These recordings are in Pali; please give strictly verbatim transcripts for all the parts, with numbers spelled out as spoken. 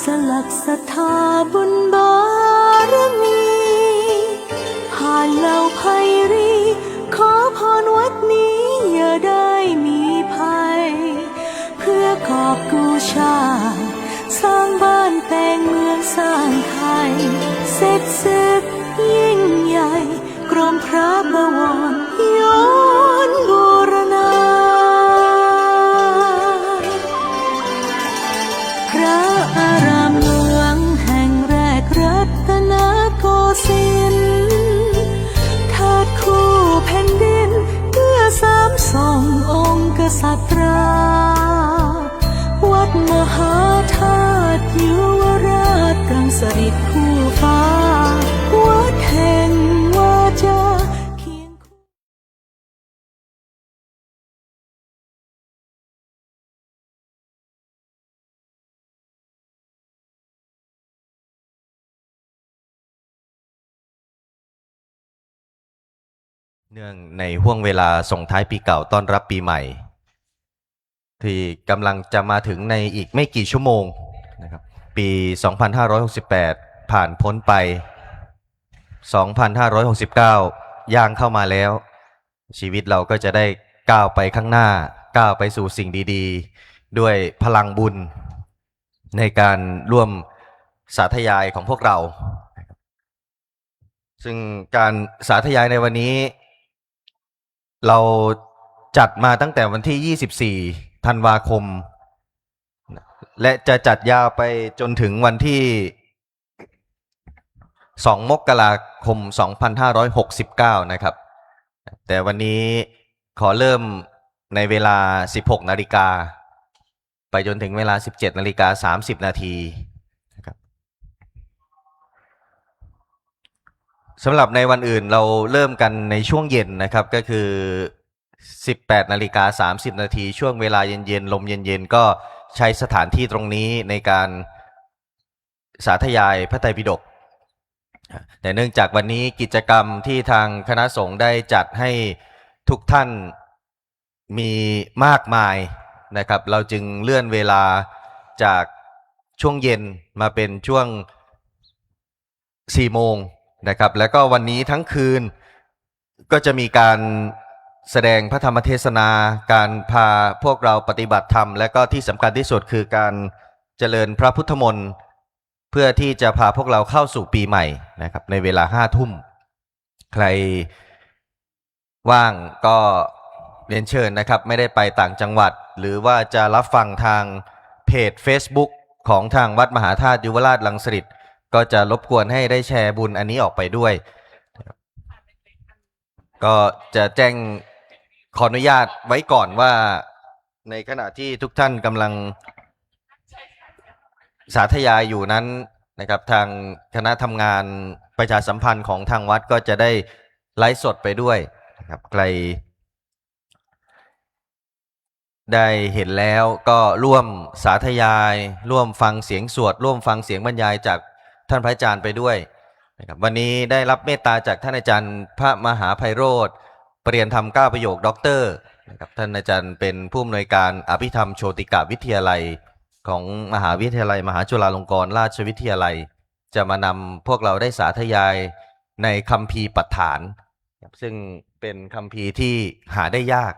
สลักศรัทธาบุญบารมี ผ่านเหล่าไพรี ขอพรวัดนี้อย่าได้มีภัย เพื่อกอบกู้ชาติ สร้างบ้านแปลงเมืองสร้างไทย เสร็จศึกยิ่งใหญ่ กรมพระบวรย้อนบูรณา พระอารามหลวงแห่งแรกรัตนโกสินทร์ เทิดคู่แผ่นดินเพื่อสามส่งองค์กษัตรา วัดมหาธาตุยุวราชรังสฤษย์คู่ฟ้า วัดแห่งวาจาเคียงคู่ เนื่องในห่วงเวลาส่งท้ายปีเก่าต้อนรับปีใหม่ ที่กำลังจะมาถึงในอีกไม่กี่ชั่วโมงนะครับ ปี สองพันห้าร้อยหกสิบแปด ผ่านพ้นไป สองพันห้าร้อยหกสิบเก้า ย่างเข้ามาแล้ว ชีวิตเราก็จะได้ก้าวไปข้างหน้า ก้าวไปสู่สิ่งดีๆ ด้วยพลังบุญในการร่วมสาธยายของพวกเรา ซึ่งการสาธยายในวันนี้ เราจัดมาตั้งแต่วันที่ ยี่สิบสี่ ธันวาคม และจะจัดยาวไปจนถึงวันที่ สอง มกราคม สองพันห้าร้อยหกสิบเก้า นะครับ แต่วันนี้ขอเริ่มในเวลา สิบหก นาฬิกา ไปจนถึงเวลา สิบเจ็ด นาฬิกา สามสิบ นาทีนะครับ สำหรับในวันอื่นเราเริ่มกันในช่วงเย็นนะครับ ก็คือ สิบแปด นาฬิกา สามสิบ นาที ช่วงเวลาเย็นๆ ลมเย็นๆ ก็ใช้สถานที่ตรงนี้ในการสาธยายพระไตรปิฎก แต่เนื่องจากวันนี้กิจกรรมที่ทางคณะสงฆ์ได้จัดให้ทุกท่านมีมากมายนะครับ เราจึงเลื่อนเวลาจากช่วงเย็นมาเป็นช่วง สี่ โมงนะครับ แล้วก็วันนี้ทั้งคืนก็จะมีการแสดงพระธรรมเทศนา การพาพวกเราปฏิบัติธรรม และก็ที่สำคัญที่สุดคือการเจริญพระพุทธมนต์ เพื่อที่จะพาพวกเราเข้าสู่ปีใหม่นะครับ ในเวลา ห้า ทุ่ม ใครว่างก็เรียนเชิญนะครับ ไม่ได้ไปต่างจังหวัด หรือว่าจะรับฟังทางเพจ Facebook ของทางวัดมหาธาตุยุวราชรังสฤษฎ์ ก็จะรบกวนให้ได้แชร์บุญอันนี้ออกไปด้วย ก็จะแจ้งขออนุญาตไว้ก่อนว่า ในขณะที่ทุกท่านกำลังสาธยายอยู่นั้นนะครับ ทางคณะทำงานประชาสัมพันธ์ของทางวัดก็จะได้ไลฟ์สดไปด้วยนะครับ ใครได้เห็นแล้วก็ร่วมสาธยาย ร่วมฟังเสียงสวด ร่วมฟังเสียงบรรยายจากท่านพระอาจารย์ไปด้วยนะครับ วันนี้ได้รับเมตตาจากท่านอาจารย์พระมหาไพโรจน์ ประเรียนธรรมเก้าประโยคด็อกเตอร์นะครับ ท่านอาจารย์เป็นผู้อำนวยการอภิธรรมโชติกวิทยาลัย ของมหาวิทยาลัยมหาจุฬาลงกรณราชวิทยาลัย จะมานำพวกเราได้สาธยายในคัมภีร์ปัฏฐาน ซึ่งเป็นคัมภีร์ที่หาได้ยาก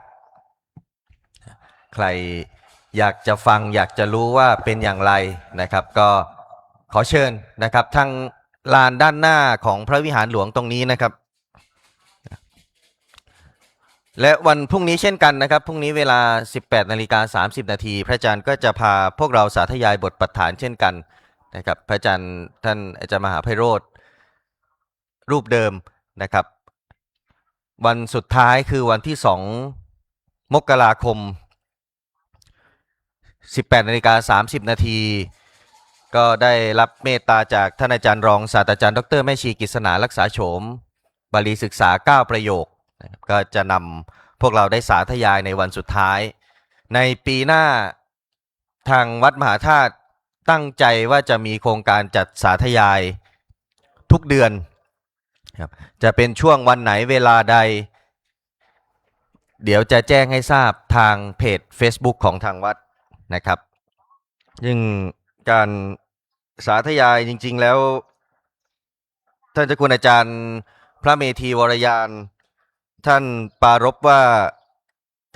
ใครอยากจะฟัง อยากจะรู้ว่าเป็นอย่างไรนะครับ ก็ขอเชิญนะครับ ทางลานด้านหน้าของพระวิหารหลวงตรงนี้นะครับ และวันพรุ่งนี้เช่นกันนะครับ พรุ่งนี้เวลา สิบแปด นาฬิกา สามสิบ นาที พระอาจารย์ก็จะพาพวกเราสาธยายบทปัฏฐานเช่นกันนะครับ พระอาจารย์ท่านอาจารย์มหาไพโรจน์ รูปเดิมนะครับ วันสุดท้ายคือวันที่ สอง มกราคม สิบแปด นาฬิกา สามสิบ นาที ก็ได้รับเมตตาจากท่านอาจารย์รองศาสตราจารย์ดอกเตอร์แม่ชีกฤษณารักษาโฉม บาลีศึกษา เก้า ประโยคนะครับ ก็จะนำพวกเราได้สาธยายในวันสุดท้าย ในปีหน้าทางวัดมหาธาตุตั้งใจว่าจะมีโครงการจัดสาธยายทุกเดือนครับ จะเป็นช่วงวันไหนเวลาใด เดี๋ยวจะแจ้งให้ทราบทางเพจ Facebook ของทางวัดนะครับ ซึ่งการ สาธยายจริงๆแล้ว ท่านเจ้าคุณอาจารย์พระเมธีวรยาน ท่านปรารภว่า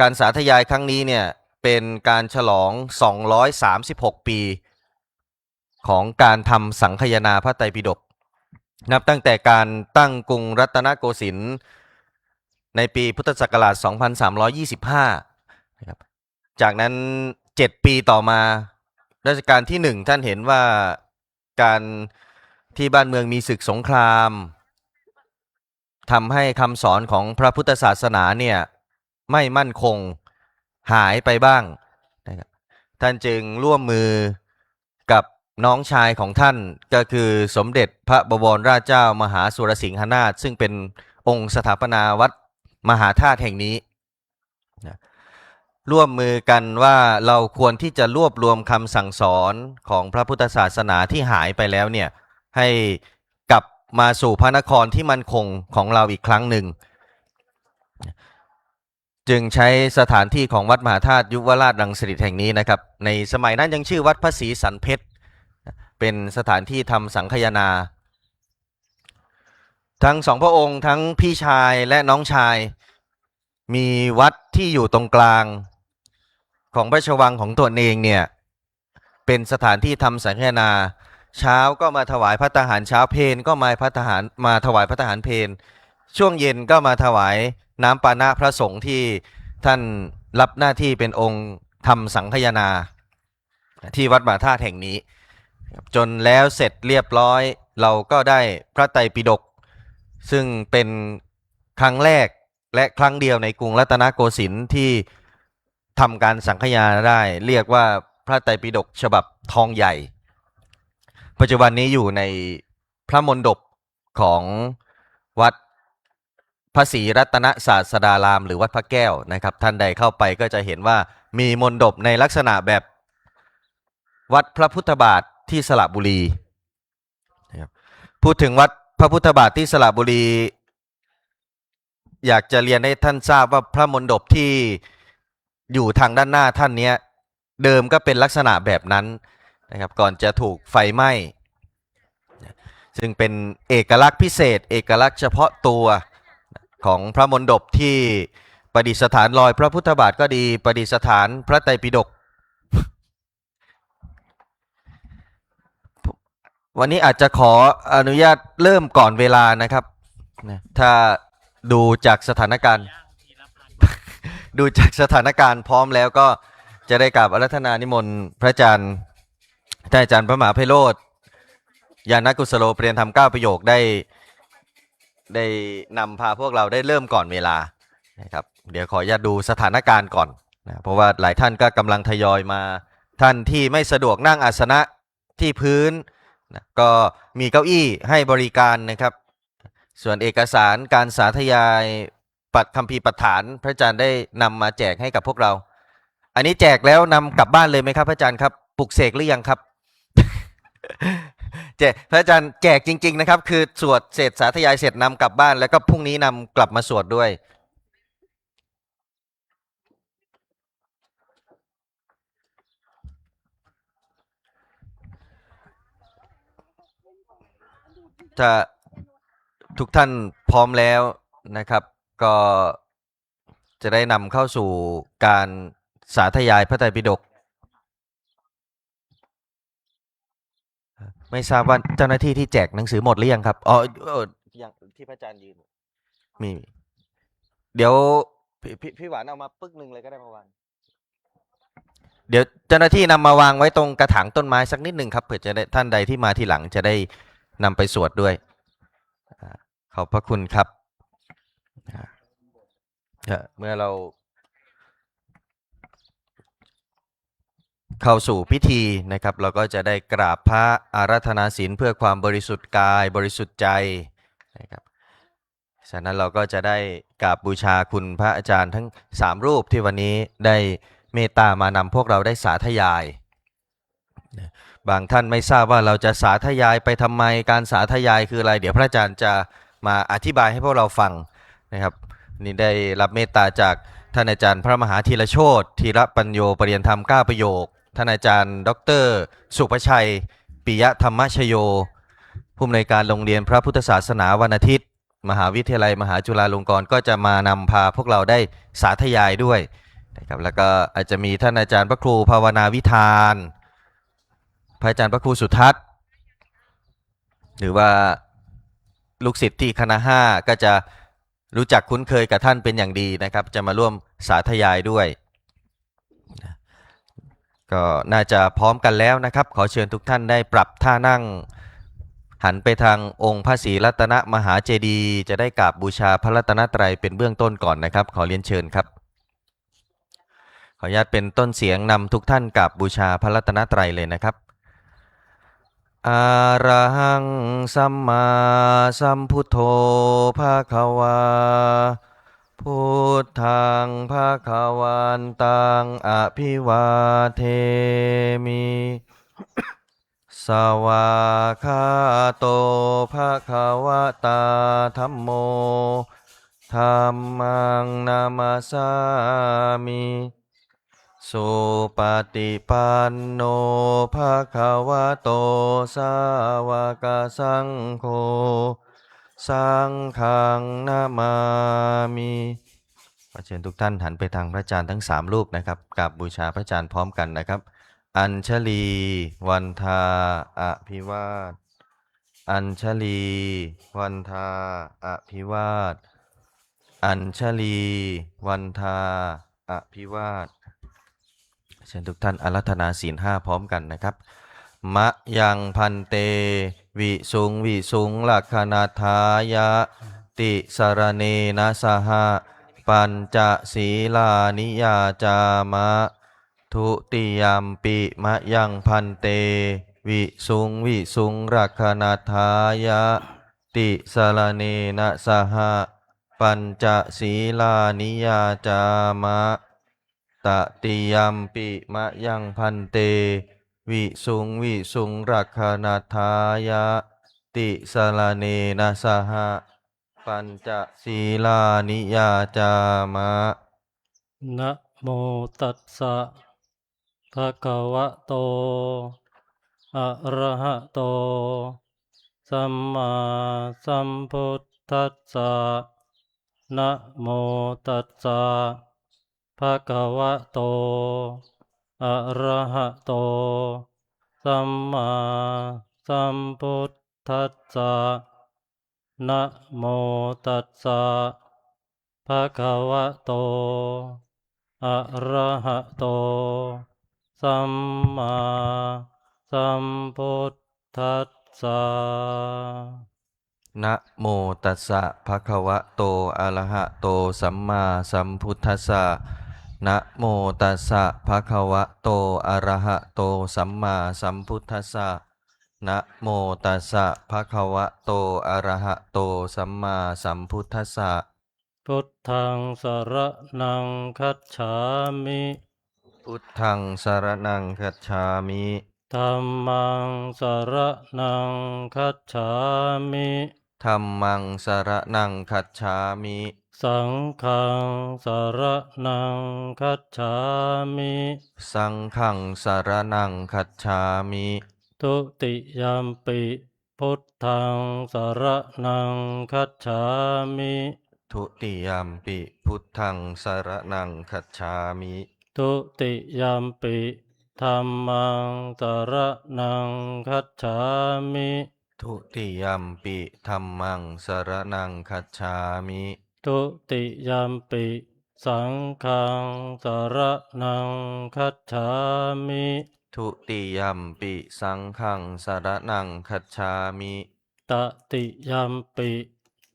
การสาธยายครั้งนี้เนี่ยเป็นการฉลอง สองร้อยสามสิบหก ปี ของการทำสังคายนาพระไตรปิฎก นับตั้งแต่การตั้งกรุงรัตนโกสินทร์ในปีพุทธศักราช สองพันสามร้อยยี่สิบห้า นะครับ จากนั้นเจ็ดปีต่อมา รัชกาลที่หนึ่ง ท่านเห็นว่าการที่บ้านเมืองมีศึกสงครามทำให้คำสอนของพระพุทธศาสนาเนี่ยไม่มั่นคง หายไปบ้างนะครับ ท่านจึงร่วมมือกับน้องชายของท่าน ก็คือสมเด็จพระบวรราชเจ้ามหาสุรสิงหนาถ ซึ่งเป็นองค์สถาปนาวัดมหาธาตุแห่งนี้นะ ร่วมมือกันว่าเราควรที่จะรวบรวมคำสั่งสอนของพระพุทธศาสนาที่หายไปแล้วเนี่ย ให้กลับมาสู่พระนครที่มั่นคงของเราอีกครั้งหนึ่ง จึงใช้สถานที่ของวัดมหาธาตุยุวราชรังสิตแห่งนี้นะครับ ในสมัยนั้นยังชื่อวัดพระศรีสันเพชร เป็นสถานที่ทำสังคายนา ทั้งสองพระองค์ ทั้งพี่ชายและน้องชาย มีวัดที่อยู่ตรงกลางของพระราชวังของตนเองเนี่ย เป็นสถานที่ทำสังคายนา เช้าก็มาถวายภัตตาหารเช้า เพลก็มาภัตตาหาร มาถวายภัตตาหารเพล ช่วงเย็นก็มาถวายน้ำปานะพระสงฆ์ที่ท่านรับหน้าที่เป็นองค์ทำสังคายนา ที่วัดมหาธาตุแห่งนี้ จนแล้วเสร็จเรียบร้อย เราก็ได้พระไตรปิฎก ซึ่งเป็นครั้งแรกและครั้งเดียวในกรุงรัตนโกสินทร์ที่ทำการสังคายนาได้ เรียกว่าพระไตรปิฎกฉบับทองใหญ่ ปัจจุบันนี้อยู่ในพระมณฑปของวัดพระศรีรัตนศาสดาราม หรือวัดพระแก้วนะครับ ท่านใดเข้าไปก็จะเห็นว่ามีมณฑปในลักษณะแบบวัดพระพุทธบาทที่สระบุรีนะครับ พูดถึงวัดพระพุทธบาทที่สระบุรี อยากจะเรียนให้ท่านทราบว่าพระมณฑปที่อยู่ทางด้านหน้าท่านเนี้ย เดิมก็เป็นลักษณะแบบนั้นนะครับ ก่อนจะถูกไฟไหม้ ซึ่งเป็นเอกลักษณ์พิเศษ เอกลักษณ์เฉพาะตัวของพระมณฑปที่ประดิษฐานรอยพระพุทธบาทก็ดี ประดิษฐานพระไตรปิฎก วันนี้อาจจะขออนุญาตเริ่มก่อนเวลานะครับนะ ถ้าดูจากสถานการณ์ ดูจากสถานการณ์พร้อมแล้วก็จะได้กราบอาราธนานิมนต์พระอาจารย์ ท่านอาจารย์พระมหาไพโรจน์ ญาณกุสโล ประเรียนธรรมเก้าประโยคได้ ได้นำพาพวกเราได้เริ่มก่อนเวลานะครับ เดี๋ยวขออนุญาตดูสถานการณ์ก่อนนะ เพราะว่าหลายท่านก็กำลังทยอยมา ท่านที่ไม่สะดวกนั่งอาสนะที่พื้นนะ ก็มีเก้าอี้ให้บริการนะครับ ส่วนเอกสารการสาธยายปัตตคัมภีร์ปัฏฐาน พระอาจารย์ได้นำมาแจกให้กับพวกเรา อันนี้แจกแล้วนำกลับบ้านเลยไหมครับ พระอาจารย์ครับ ปลุกเสกหรือยังครับ แจก พระอาจารย์แจกจริงๆนะครับ คือสวดเสร็จสาธยายเสร็จนำกลับบ้าน แล้วก็พรุ่งนี้นำกลับมาสวดด้วย ถ้าทุกท่านพร้อมแล้วนะครับ ก็จะได้นำเข้าสู่การสาธยายพระไตรปิฎก ไม่ทราบว่าเจ้าหน้าที่ที่แจกหนังสือหมดหรือยังครับ อ๋อ เออ ยัง ที่พระอาจารย์ยืน มี เดี๋ยว พี่ พี่ พี่หวานเอามาปึกหนึ่งเลยก็ได้ เมื่อวาน เดี๋ยวเจ้าหน้าที่นำมาวางไว้ตรงกระถางต้นไม้สักนิดหนึ่งครับ เผื่อจะได้ ท่านใดที่มาทีหลังจะได้นำไปสวดด้วย อ่า ขอบพระคุณครับ อ่า เอ่อ เมื่อเรา เข้าสู่พิธีนะครับ เราก็จะได้กราบพระอาราธนาศีลเพื่อความบริสุทธิ์กายบริสุทธิ์ใจนะครับ ฉะนั้นเราก็จะได้กราบบูชาคุณพระอาจารย์ทั้งสามรูปที่วันนี้ได้เมตตามานำพวกเราได้สาธยาย บางท่านไม่ทราบว่าเราจะสาธยายไปทำไม การสาธยายคืออะไร เดี๋ยวพระอาจารย์จะมาอธิบายให้พวกเราฟังนะครับ นี่ได้รับเมตตาจากท่านอาจารย์พระมหาธีรโชติ ธีรปัญโญ ประเรียนธรรมเก้าประโยค ท่านอาจารย์ดอกเตอร์สุภชัย ปิยะธรรมชโย ผู้อำนวยการโรงเรียนพระพุทธศาสนาวันอาทิตย์ มหาวิทยาลัยมหาจุฬาลงกรณ์ ก็จะมานำพาพวกเราได้สาธยายด้วยนะครับ แล้วก็อาจจะมีท่านอาจารย์พระครูภาวนาวิธาน พระอาจารย์พระครูสุทัศน์ หรือว่าลูกศิษย์ที่คณะห้าก็จะรู้จักคุ้นเคยกับท่านเป็นอย่างดีนะครับ จะมาร่วมสาธยายด้วย ก็น่าจะพร้อมกันแล้วนะครับ ขอเชิญทุกท่านได้ปรับท่านั่ง หันไปทางองค์พระศรีรัตนมหาเจดีย์ จะได้กราบบูชาพระรัตนตรัยเป็นเบื้องต้นก่อนนะครับ ขอเรียนเชิญครับ ขออนุญาตเป็นต้นเสียงนำทุกท่านกราบบูชาพระรัตนตรัยเลยนะครับ Arahaṃ sammāsambuddho bhagavā, buddhaṃ bhagavantaṃ abhivādemi. Svākkhāto bhagavatā dhammo, dhammaṃ namassāmi. Supaṭipanno bhagavato sāvakasaṅgho, saṅghaṃ namāmi. ขอเชิญทุกท่านหันไปทางพระอาจารย์ทั้งสามรูปนะครับ กราบบูชาพระอาจารย์พร้อมกันนะครับ Añjalī vandā abhivād, añjalī vandā abhivād, añjalī vandā abhivād. เชิญทุกท่านอาราธนาศีลห้าพร้อมกันนะครับ Mayaṃ bhante visuṃ visuṃ rakkhaṇatthāya tisaraṇena saha pañca sīlāni yācāma. Dutiyampi mayaṃ bhante visuṃ visuṃ rakkhaṇatthāya tisaraṇena saha pañca sīlāni yācāma. Tatiyampi mayaṃ bhante visuṃ visuṃ rakkhaṇatthāya tisaraṇena saha pañca sīlāni yācāma. Namo tassa bhagavato arahato sammāsambuddhassa. Namo tassa bhagavato arahato sammāsambuddhassa. Namo tassa bhagavato arahato sammāsambuddhassa. Namo tassa bhagavato arahato sammāsambuddhassa. Namo tassa bhagavato arahato sammāsambuddhassa. Namo tassa bhagavato arahato sammāsambuddhassa. Buddhaṃ saraṇaṃ gacchāmi. Buddhaṃ saraṇaṃ gacchāmi. Dhammaṃ saraṇaṃ gacchāmi. Dhammaṃ saraṇaṃ gacchāmi. Saṅghaṃ saraṇaṃ gacchāmi. Saṅghaṃ saraṇaṃ gacchāmi. Dutiyampi buddhaṃ saraṇaṃ gacchāmi. Dutiyampi buddhaṃ saraṇaṃ gacchāmi. Dutiyampi dhammaṃ saraṇaṃ gacchāmi. Dutiyampi dhammaṃ saraṇaṃ gacchāmi. Dutiyampi saṅghaṃ saraṇaṃ gacchāmi. Dutiyampi saṅghaṃ saraṇaṃ gacchāmi. Tatiyampi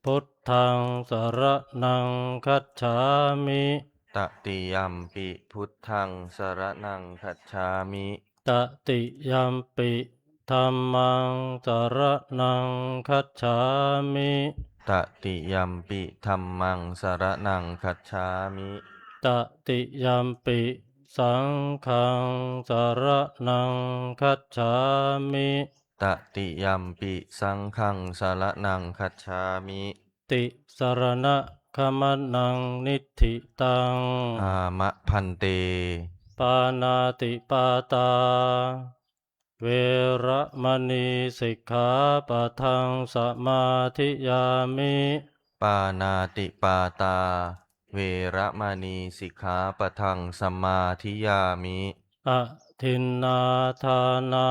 buddhaṃ saraṇaṃ gacchāmi. Tatiyampi buddhaṃ saraṇaṃ gacchāmi. Tatiyampi dhammaṃ saraṇaṃ gacchāmi. Tatiyampi dhammaṃ saraṇaṃ gacchāmi. Tatiyampi saṅghaṃ saraṇaṃ gacchāmi. Tatiyampi saṅghaṃ saraṇaṃ gacchāmi. Tisaraṇagamanaṃ niṭṭhitaṃ. Āma bhante. Pāṇātipātā veramaṇī sikkhāpadaṃ samādiyāmi. Pāṇātipātā veramaṇī sikkhāpadaṃ samādiyāmi. Adinnādānā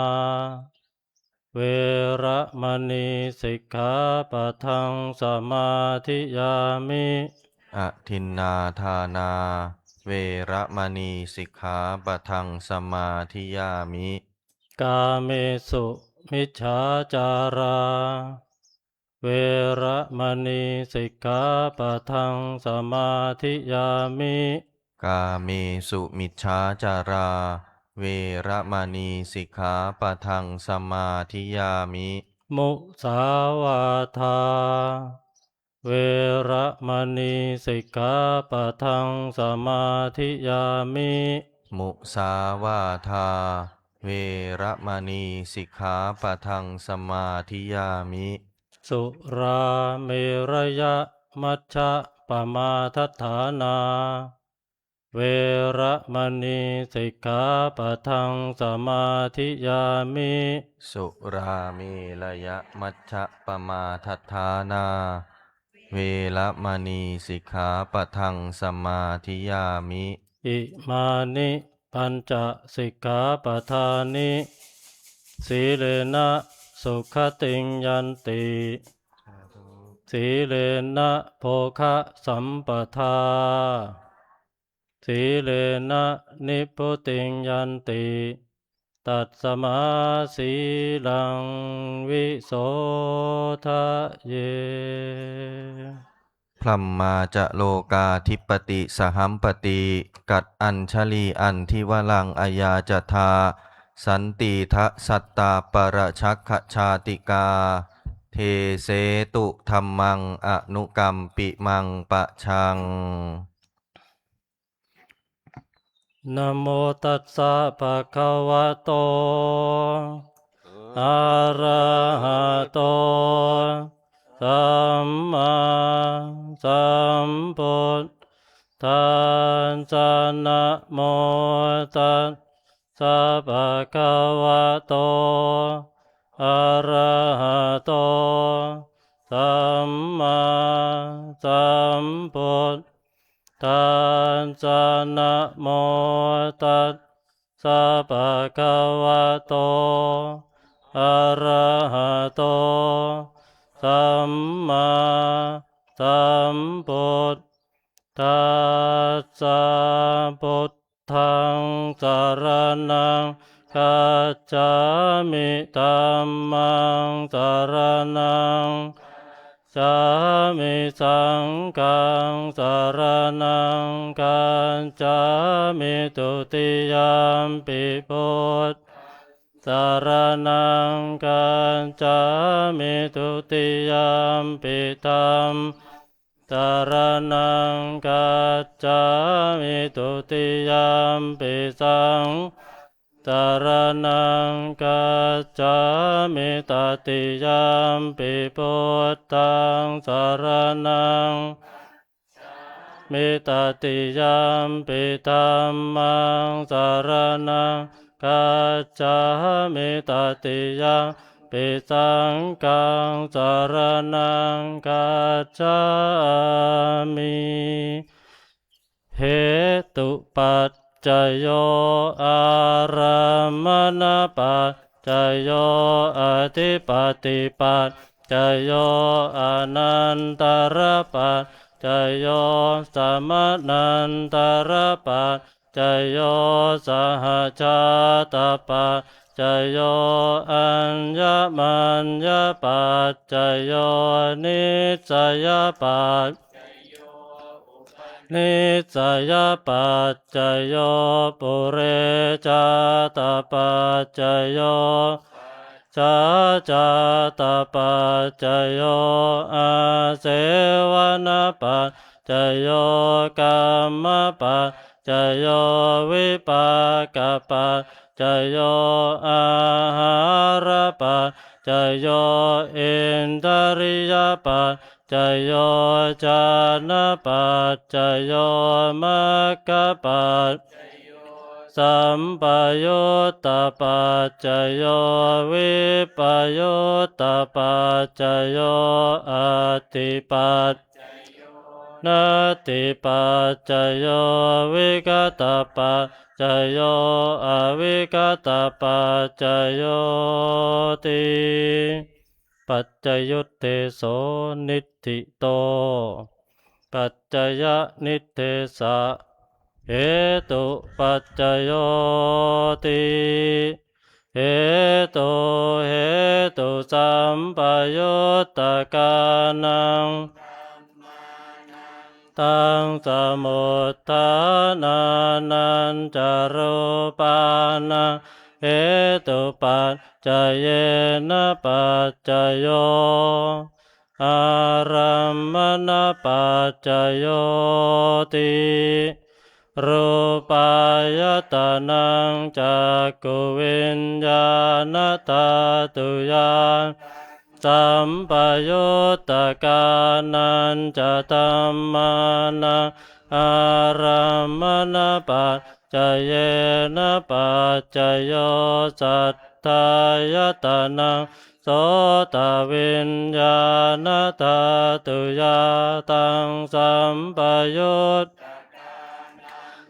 veramaṇī sikkhāpadaṃ samādiyāmi. Adinnādānā veramaṇī sikkhāpadaṃ samādiyāmi. Kāmesu micchācārā veramaṇī sikkhāpadaṃ samādiyāmi. Kāmesu micchācārā veramaṇī sikkhāpadaṃ samādiyāmi. Musāvādā veramaṇī sikkhāpadaṃ samādiyāmi. Musāvādā veramaṇī sikkhāpadaṃ samādiyāmi. Surāmerayamajjapamādaṭṭhānā veramaṇī sikkhāpadaṃ samādiyāmi. Surāmerayamajjapamādaṭṭhānā veramaṇī sikkhāpadaṃ samādiyāmi. Imāni pañca sikkhāpadāni. Sīlena sugatiṃ yanti, sīlena bhogasampadā, sīlena nibbutiṃ yanti, tasmā sīlaṃ visodhaye. Brahmā ca lokādhipati sahampati, kaṭṭañjalī andhivaraṃ ayācatha, santīdha sattapparajakkhajātikā, desetu dhammaṃ anukampimaṃ pajaṃ. Namo tassa bhagavato arahato sammāsambuddhassa. Namo tassa bhagavato arahato sammāsambuddhassa. Namo tassa bhagavato arahato sammāsambuddhassa. Buddhaṃ saraṇaṃ gacchāmi. Dhammaṃ saraṇaṃ gacchāmi. Saṅghaṃ saraṇaṃ gacchāmi. Dutiyampi buddhaṃ saraṇaṃ gacchāmi. Dutiyampi dhammaṃ saraṇaṃ gacchāmi. Dutiyampi saṅghaṃ saraṇaṃ gacchāmi. Tatiyampi buddhaṃ saraṇaṃ gacchāmi. Tatiyampi dhammaṃ saraṇaṃ gacchāmi. Tatiyampi saṅghaṃ saraṇaṃ gacchāmi. Hetupaccayo, ārammaṇapaccayo, adhipatipaccayo, anantarapaccayo, samanantarapaccayo, sahajātapaccayo, aññamaññapaccayo, nissayapaccayo, upanissayapaccayo, purejātapaccayo, pacchājātapaccayo, āsevanapaccayo, kammapaccayo, vipākapaccayo, āhārapaccayo, indriyapaccayo, jhānapaccayo, maggapaccayo, sampayuttapaccayo vippayuttapaccayo atthipaccayo natthipaccayo vigatapaccayo avigatapaccayo ti. Paccayuddeso niṭṭhito. Paccayaniddesa hetupaccayo ti. Hetu hetusampayuttakānaṃ taṃ samuṭṭhānānañca rūpānaṃ hetupaccayena paccayo ārammaṇapaccayo ti. Rūpāyatanaṃ cakkhuviññāṇadhātuyā sampayuttakānañca dhammānaṃ ārammaṇapaccayena paccayo saddāyatanaṃ sotaviññāṇadhātuyā taṃ sampayut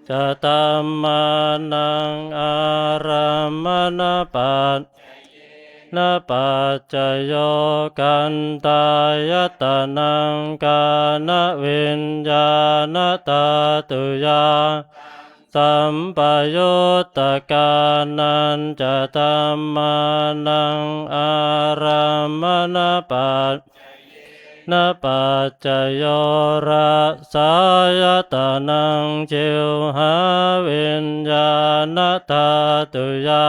ca dhammānaṃ ārammaṇapaccayena paccayo gandhāyatanaṃ ghānaviññāṇadhātuyā sampayuttakānañca dhammānaṃ ārammaṇapaccayena paccayo rasāyatanaṃ jivhāviññāṇadhātuyā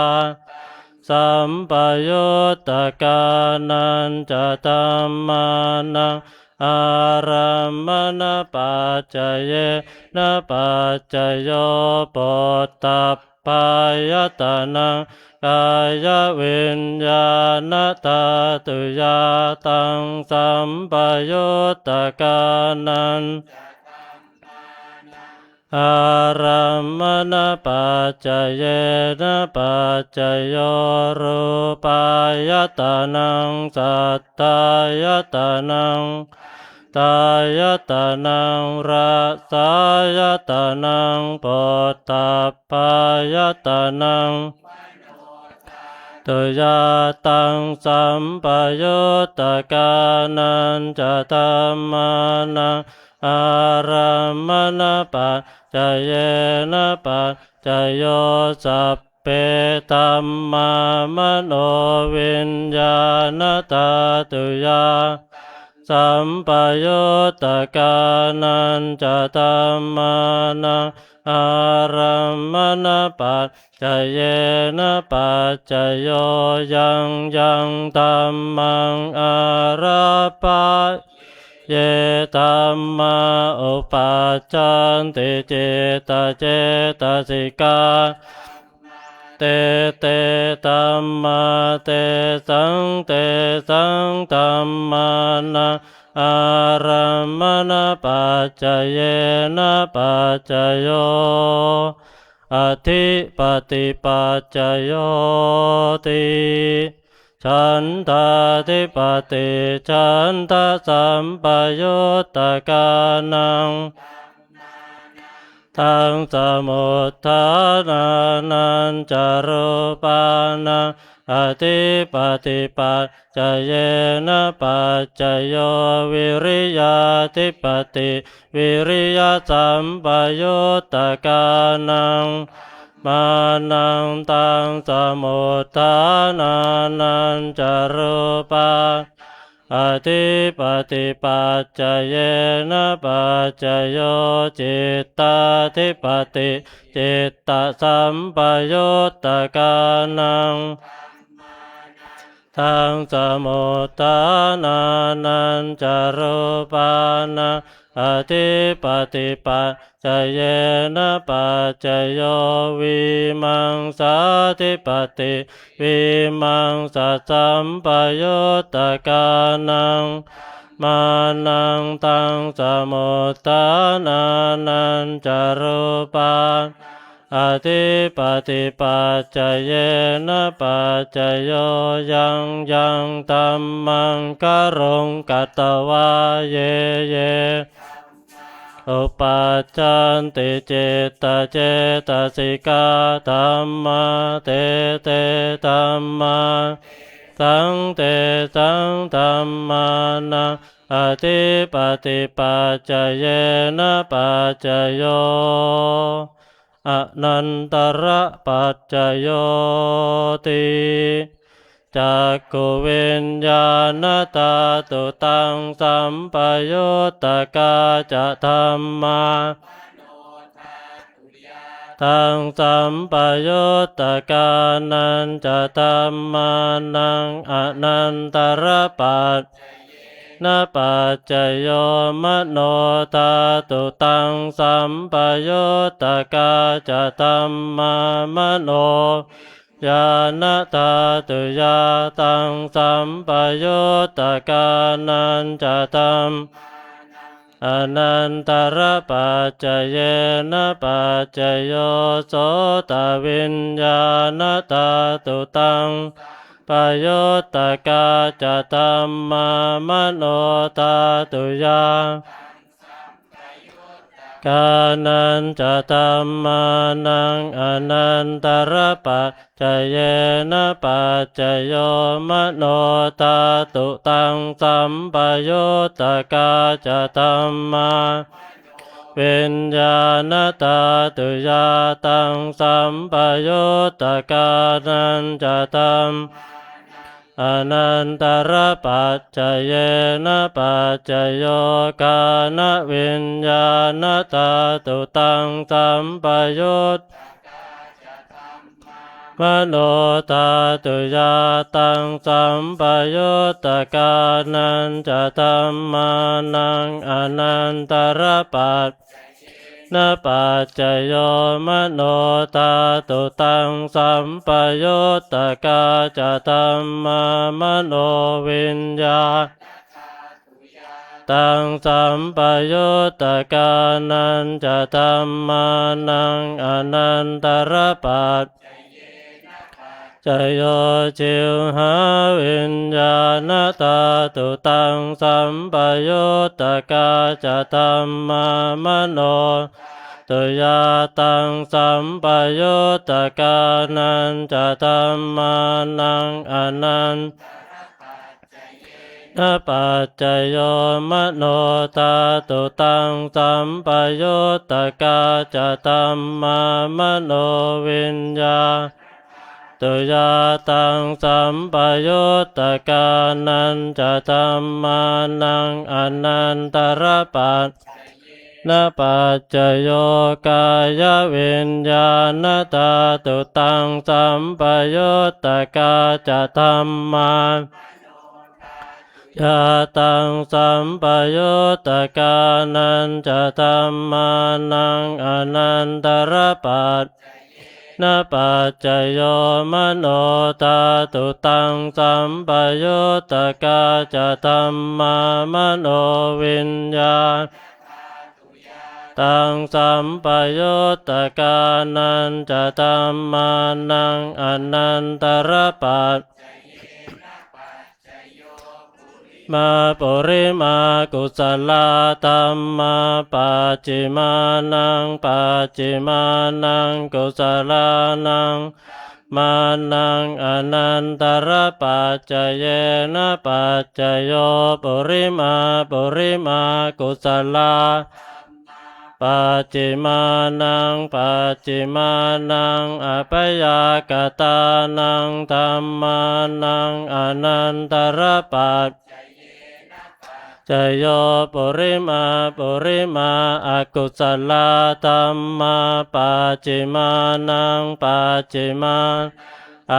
sampayuttakānañca dhammānaṃ ārammaṇapaccayena paccayo phoṭṭhabbāyatanaṃ kāyaviññāṇadhātuyā taṃ sampayuttakānañca ārammaṇapaccayena paccayo rūpāyatanaṃ saddāyatanaṃ gandhāyatanaṃ rasāyatanaṃ phoṭṭhabbāyatanaṃ tuyā taṃ sampayuttakānañca dhammānaṃ ārammaṇapaccayena paccayo sabbe dhammā manoviññāṇadhātuyā sampayuttakānañca dhammānaṃ ārammaṇapaccayena paccayo yaṃ yaṃ dhammaṃ ārabbha ye dhammā uppajjanti cittacetasikaṃ te te dhammā tesaṃ tesaṃ dhammānaṃ ārammaṇapaccayena paccayo adhipatipaccayo ti. Chandādhipati chandasampayuttakānaṃ taṃ samuṭṭhānānañca rūpānaṃ adhipatipaccayena paccayo viriyādhipati viriyasampayuttakānaṃ mānaṃ taṃ samuṭṭhānānañca rūpā adhipatipaccayena paccayo cittādhipati cittasampayuttakānaṃ taṃ samuṭṭhānānañca rūpānaṃ adhipatipaccayena paccayo vīmaṃsādhipati vīmaṃsasampayuttakānaṃ mānaṃ taṃ samuṭṭhānānañca rūpā Adhipatipaccayena paccayo. Yaṃ yaṃ dhammaṃ garuṃ katvā ye ye upajjanti cittacetāsikā dhammā, te te dhammā, taṃ tesaṃ dhammānaṃ adhipatipaccayena paccayo. Anantarapaccayo ti. Cakkhuviññāṇadhātu taṃ sampayuttakā ca dhammā, taṃ sampayuttakānañca dhammānaṃ anantarapac na paccayo. Manodhātu taṃ sampayuttakā ca dhammā, manoviññāṇadhātuyā taṃ sampayuttakānañca dhammānaṃ anantarapaccayena paccayo. Sotaviññāṇadhātu taṃ sampayuttakā ca dhammā, manodhātuyā kānañca dhammānaṃ anantarapaccayena paccayo. Manodhātu taṃ sampayuttakā ca dhammā, viññāṇadhātuyā taṃ sampayuttakānañca dhammā anantarapaccayena paccayo. Ghānaviññāṇadhātu taṃ sampayut manodhātuyā taṃ sampayuttakānañca dhammānaṃ anantarapac na paccayo. Manodhātu taṃ sampayuttakā ca dhammā, manoviññāṇadhātuyā taṃ sampayuttakānañca dhammānaṃ anantarapac cayo. Jivhāviññāṇadhātu taṃ sampayuttakā ca dhammā, manodhātuyā taṃ sampayuttakānañca dhammānaṃ anantarapaccayena paccayo. Manodhātu taṃ sampayuttakā ca dhammā, manoviññāṇadhātuyā taṃ sampayuttakānañca dhammānaṃ anantarapaccayena paccayo. Kāyaviññāṇadhātu taṃ sampayuttakā ca dhammā, yā taṃ sampayuttakānañca dhammānaṃ anantarapaccayena paccayo. Manodhātu taṃ sampayuttakā ca dhammā, manoviññāṇadhātuyā taṃ sampayuttakānañca dhammānaṃ anantarapaccayena paccayo. Purimakusalā dhammā, pacchimānaṃ pacchimānaṃ kusalānaṃ dhammānaṃ anantarapaccayena paccayo. Purimapurimakusalā dhammā, pacchimānaṃ pacchimānaṃ abyākatānaṃ dhammānaṃ anantarapaccayena paccayo. Purimapurimakusalā dhammā, pacchimānaṃ pacchimānaṃ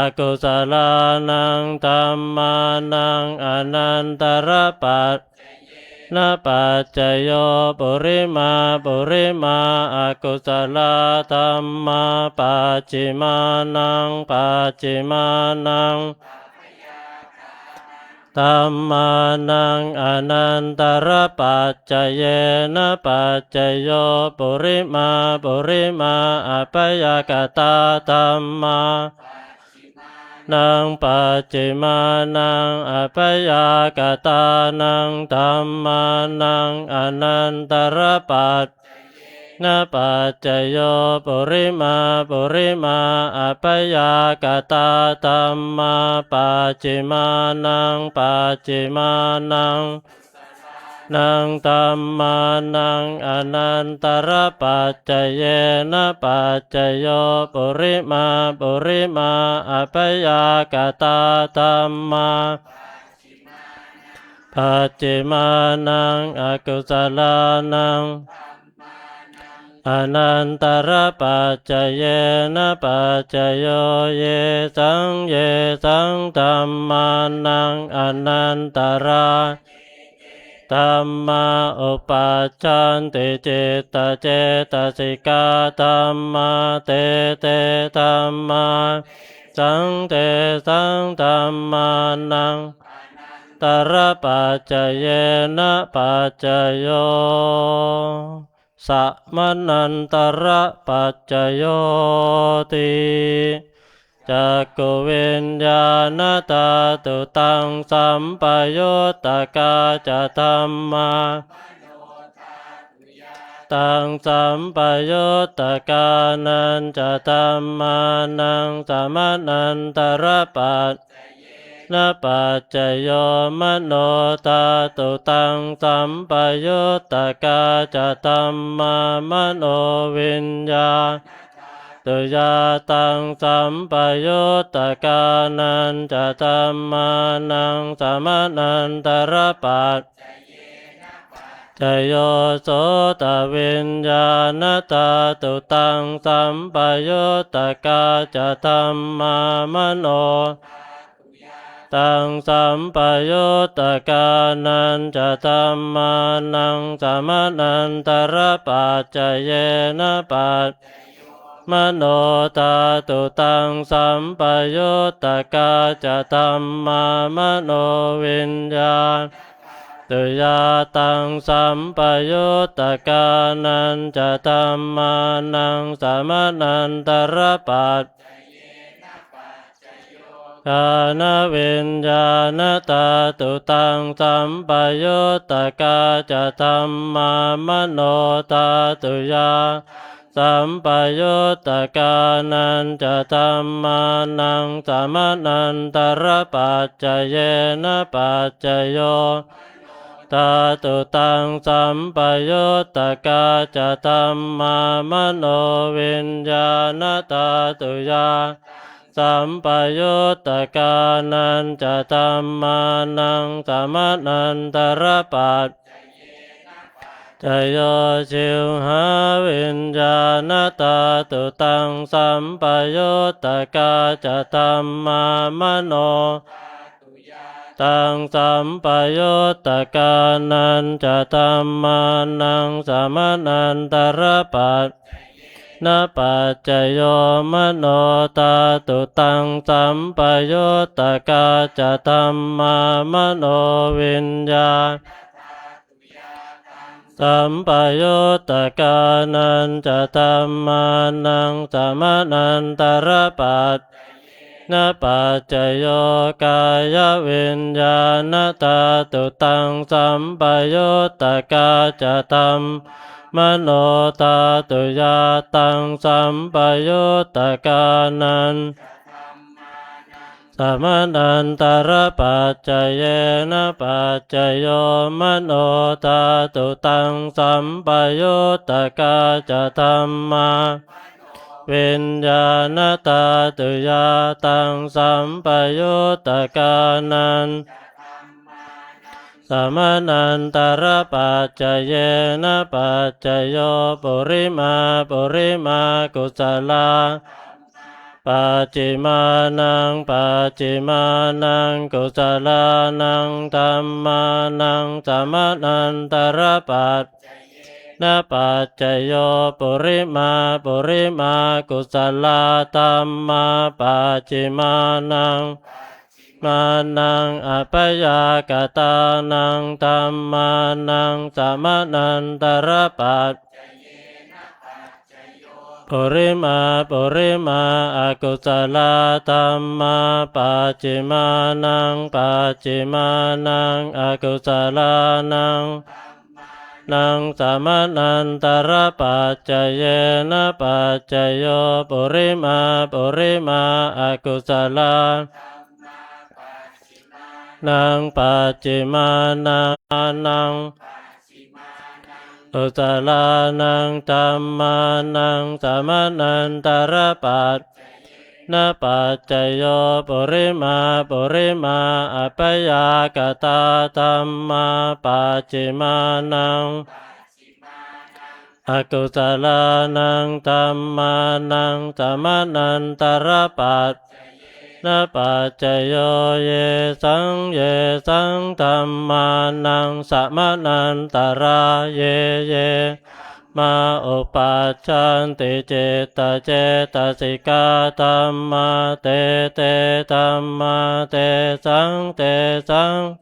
akusalānaṃ dhammānaṃ anantarapaccayena paccayo. Purimapurimakusalā dhammā, pacchimānaṃ pacchimānaṃ dhammānaṃ anantarapacayena paccayo purimā purimā abyākatā dhammā, naṃ pacchimānaṃ abyākatānaṃ dhammānaṃ anantarapacayena paccayo purimā purimā abyākatā dhammā, pacchimānaṃ pacchimānaṃ naṃ dhammānaṃ anantarapacayena paccayo purimā purimā abyākatā dhammā, pacchimānaṃ akusalānaṃ anantarapacayena paccayo yesaṃ yesaṃ dhammānaṃ anantarā dhammā uppajjanti cittacetasikā dhammā, te te dhammā, saṃ tesaṃ dhammānaṃ anantarapacayena paccayo samanantarapaccayo ti. Cakkhuviññāṇadhātu taṃ sampayuttakā ca dhammā, taṃ sampayuttakānañca dhammānaṃ samanantarapacayena paccayo manodhātu taṃ sampayuttakā ca dhammā, manoviññāṇadhātu yā taṃ sampayuttakānañca dhammānaṃ samanantarapacayena paccayo sotaviññāṇadhātu taṃ sampayuttakā ca dhammā, mano taṃ sampayuttakānañca dhammānaṃ samanantarapacayena paccayo manodhātu taṃ sampayuttakā ca dhammā, manoviññāṇadhātu yā taṃ sampayuttakānañca dhammānaṃ samanantarapacayena paccayo ghānaviññāṇadhātu taṃ sampayuttakā ca dhammā, manodhātu yā sampayuttakānañca dhammānaṃ samanantarapacayena paccayo dhātu taṃ sampayuttakā ca dhammā, manoviññāṇadhātu yā sampayuttakānañca dhammānaṃ samanantarapaccayo jivhāviññāṇadhātu taṃ sampayuttakā ca dhammā, mano taṃ sampayuttakānañca dhammānaṃ samanantarapacayena paccayo manodhātu taṃ sampayuttakā ca dhammā, manoviññāṇadhātu yā taṃ sampayuttakānañca dhammānaṃ samanantarapacayena paccayo kāyaviññāṇadhātu taṃ sampayuttakā ca dhammā, manodhātu yā taṃ sampayuttakānañca dhammānaṃ samanantarapacayena paccayo manodhātu taṃ sampayuttakā ca dhammā, viññāṇadhātu yā taṃ sampayuttakānañca dhammānaṃ samanantarapacayena paccayo purimā purimā kusalā pacchimānaṃ pacchimānaṃ kusalānaṃ dhammānaṃ samanantarapacayena paccayo purimā purimā kusalā dhammā pacchimānaṃ mānaṃ abyākatānaṃ dhammānaṃ samanantarapaccaye purimā purimā akusalā dhammā pacchimānaṃ pacchimānaṃ akusalānaṃ naṃ samanantarapaccaye na paccayo purimā purimā akusalā naṃ pacchimānaṃ kusalānaṃ dhammānaṃ samanantarapaccaye na paccayo purimā purimā abyākatā dhammā pacchimānaṃ akusalānaṃ dhammānaṃ samanantarapaccaye na paccayo yesaṃ yesaṃ dhammānaṃ samanantarā ye ye mā uppajjanti cittacetasika dhammā te te dhammā tesaṃ tesaṃ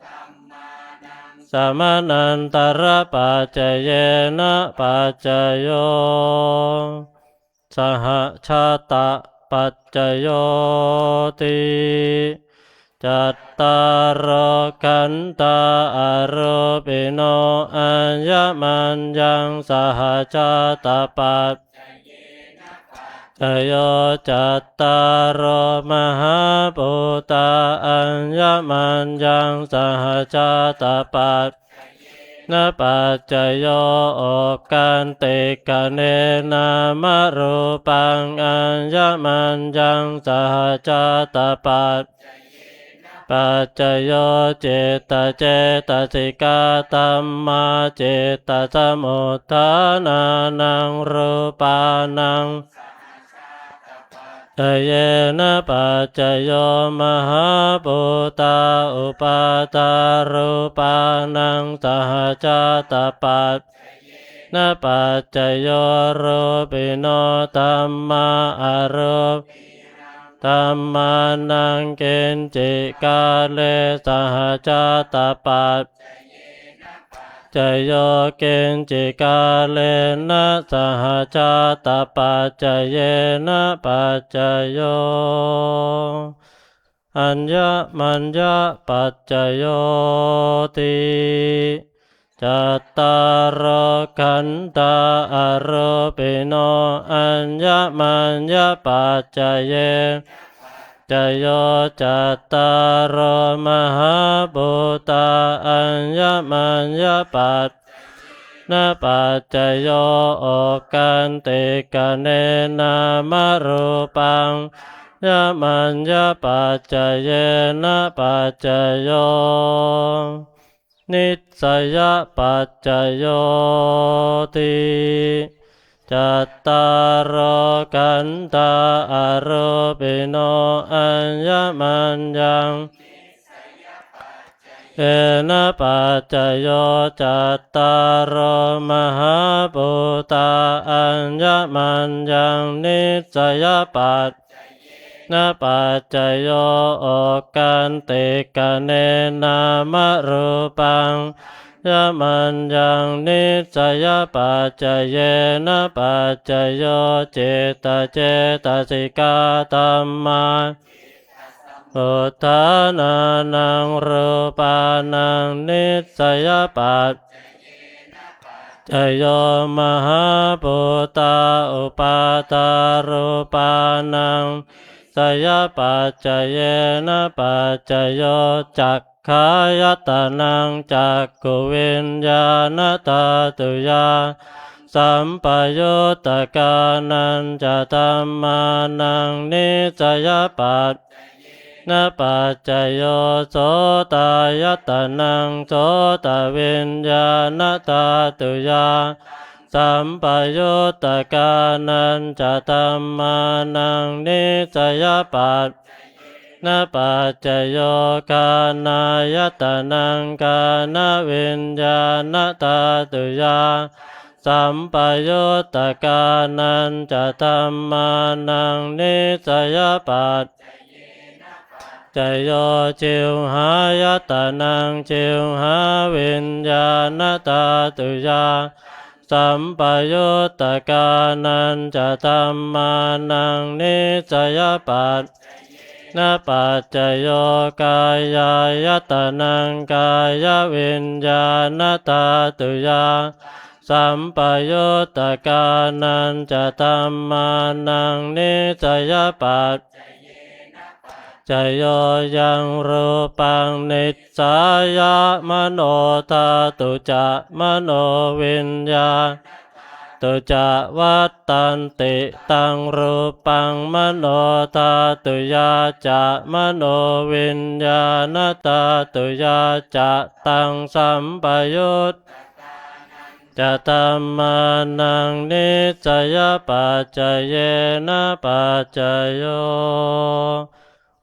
samanantarapaccaye na paccayo sahajātapaccayoti. Cattāro khandhā arūpino aññamaññaṃ sahajātapaccaye na paccayo cattāro mahābhūtā aññamaññaṃ sahajātapaccayena paccayo okkantikkhaṇe nāmarūpaṃ aññamaññaṃ sahajātapaccayena paccayo cittacetasika dhammā cittasamutthānānaṃ rūpānaṃ cayena paccayo mahābhūtā uppādārūpānaṃ sahajātapaccayena paccayo rūpino dhammā arūpīnaṃ dhammānaṃ kiñci kāle sahajātapaccayo kiñci kālena sahajātapaccayena paccayo aññamaññapaccayoti. Cattāro khandhā arūpino aññamaññapaccaye paccayo cattāro mahābhūtā aññamaññapaccayena paccayo okkantikkhaṇe nāmarūpaṃ aññamaññapaccayena paccayo nissayapaccayoti. Cattāro khandhā arūpino aññamaññaṃ yena paccayo cattāro mahābhūtā aññamaññaṃ nissayapaccayena paccayo okkantikkhaṇe nāmarūpaṃ aññamaññaṃ nissayapaccayena paccayo cittacetasika dhammā cittasamutthānānaṃ rūpānaṃ nissayapaccayena paccayo mahābhūtā uppādārūpānaṃ nissayapaccayena paccayo cak khāyatanaṃ cakkhuviññāṇadhātuyā sampayuttakānañca dhammānaṃ nissayapaccayena paccayo sotāyatanaṃ sotaviññāṇadhātuyā sampayuttakānañca dhammānaṃ nissayapaccayena paccayo ghānāyatanaṃ ghānaviññāṇadhātuyā sampayuttakānañca dhammānaṃ nissayapaccayena paccayo jivhāyatanaṃ jivhāviññāṇadhātuyā sampayuttakānañca dhammānaṃ niccayapaccayena paccayo kāyāyatanaṃ kāyaviññāṇadhātuyā sampayuttakānañca dhammānaṃ niccayapaccayena paccayo yaṃ rūpaṃ nissāya manodhātu ca manoviññāṇadhātu ca vattanti, taṃ rūpaṃ manodhātuyā ca manoviññāṇadhātuyā ca taṃ sampayut ca dhammānaṃ niccayapaccayena paccayo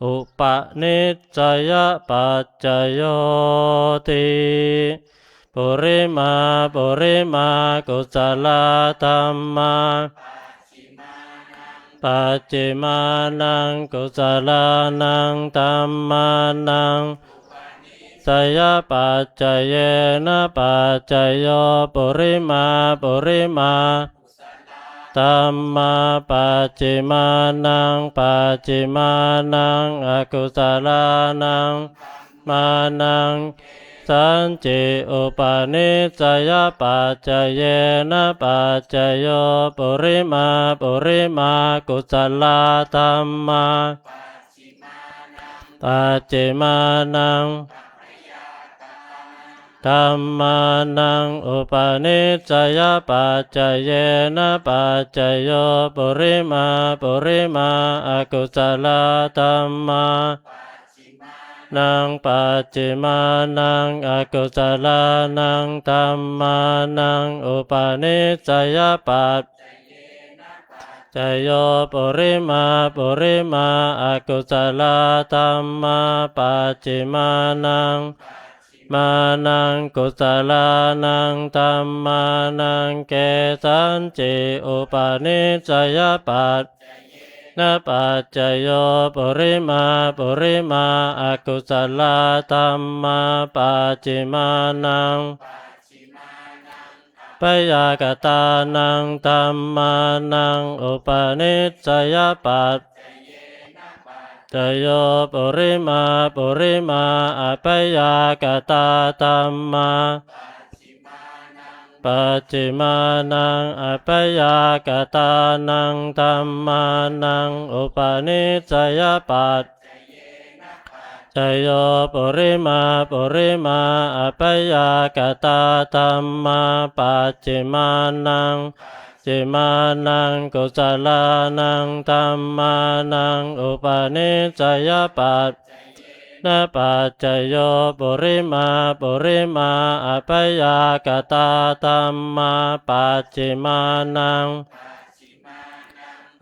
upanissayapaccayo ti. Purimā purimā kusalā dhammā pacchimānaṃ kusalānaṃ dhammānaṃ sayapaccayena paccayo purimā purimā dhammā pacchimānaṃ pacchimānaṃ akusalānaṃ mānaṃ sañci upanissayapacayena paccayo purimā purimā kusalā dhammā pacchimānaṃ dhammānaṃ upanissayapacayena paccayo purimā purimā akusalā dhammā naṃ pacchimānaṃ akusalānaṃ dhammānaṃ upanissayapacayena paccayo purimā purimā akusalā dhammā pacchimānaṃ mānaṃ kusalānaṃ dhammānaṃ kesañci upanissayapacayena paccayo purimā purimā akusalā dhammā pacchimānaṃ abyākatānaṃ dhammānaṃ upanissayapacayena paccayo purimā purimā abyākatā dhammā pacchimānaṃ abyākatānaṃ dhammānaṃ upanissayapacayena paccayo purimā purimā abyākatā dhammā pacchimānaṃ pacchimānaṃ kusalānaṃ dhammānaṃ upanissayapacayena paccayo purimā purimā abyākatā dhammā pacchimānaṃ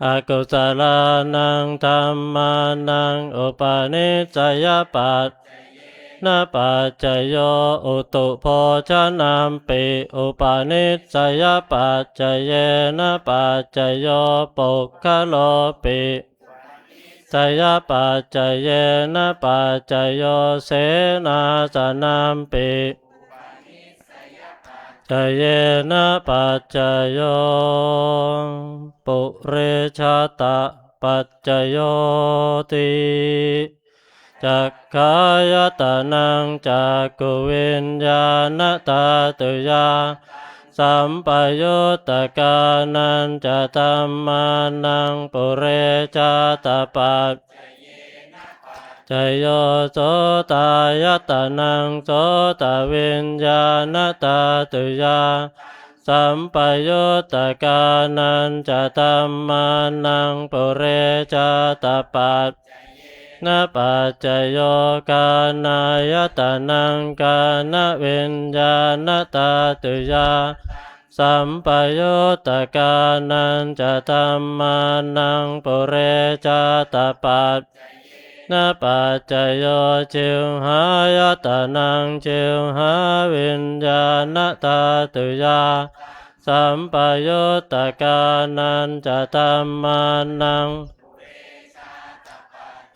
akusalānaṃ dhammānaṃ upanissayapacayena paccayo utubhojanampi upanissayapacayena paccayo puggalopi upanissayapacayena paccayo senāsanampi upanissayapacayena paccayo purejātapaccayo ti. Cakkāyatanaṃ cakkhuviññāṇadhātuyā sampayuttakānañca dhammānaṃ purejātapaccayena paccayo sotāyatanaṃ sotaviññāṇadhātuyā sampayuttakānañca dhammānaṃ purejātapaccayena paccayo ghānāyatanaṃ ghānaviññāṇadhātuyā sampayuttakānañca dhammānaṃ purejātapaccayena paccayo jivhāyatanaṃ jivhāviññāṇadhātuyā sampayuttakānañca dhammānaṃ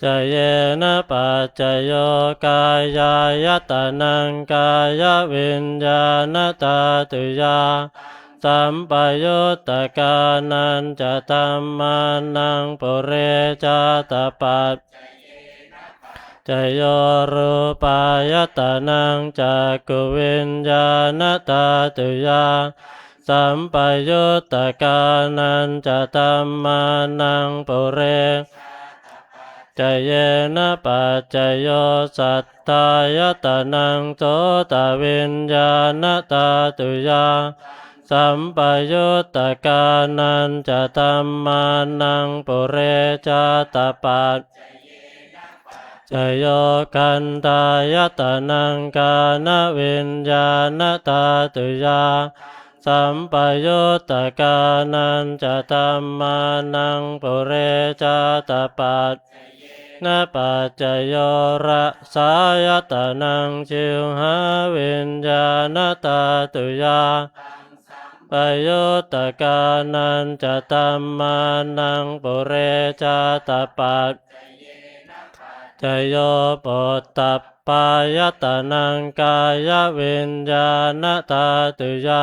paccayena paccayo kāyāyatanaṃ kāyaviññāṇadhātuyā sampayuttakānañca dhammānaṃ purejātapaccayo rūpāyatanaṃ cakkhuviññāṇadhātuyā sampayuttakānañca dhammānaṃ purepaccayena paccayo saddāyatanaṃ sotaviññāṇadhātuyā sampayuttakānañca dhammānaṃ purejātapaccayo gandhāyatanaṃ ghānaviññāṇadhātuyā sampayuttakānañca dhammānaṃ purejātapaccayena paccayo rasāyatanaṃ jivhāviññāṇadhātuyā sampayuttakānañca dhammānaṃ purejātapaccayo phoṭṭhabbāyatanaṃ kāyaviññāṇadhātuyā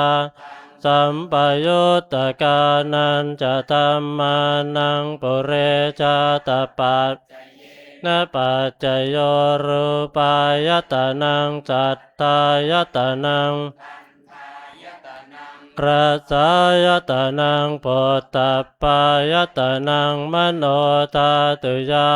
sampayuttakānañca dhammānaṃ purejātapaccayo rūpāyatanaṃ saddāyatanaṃ rasāyatanaṃ phoṭṭhabbāyatanaṃ manodhātuyā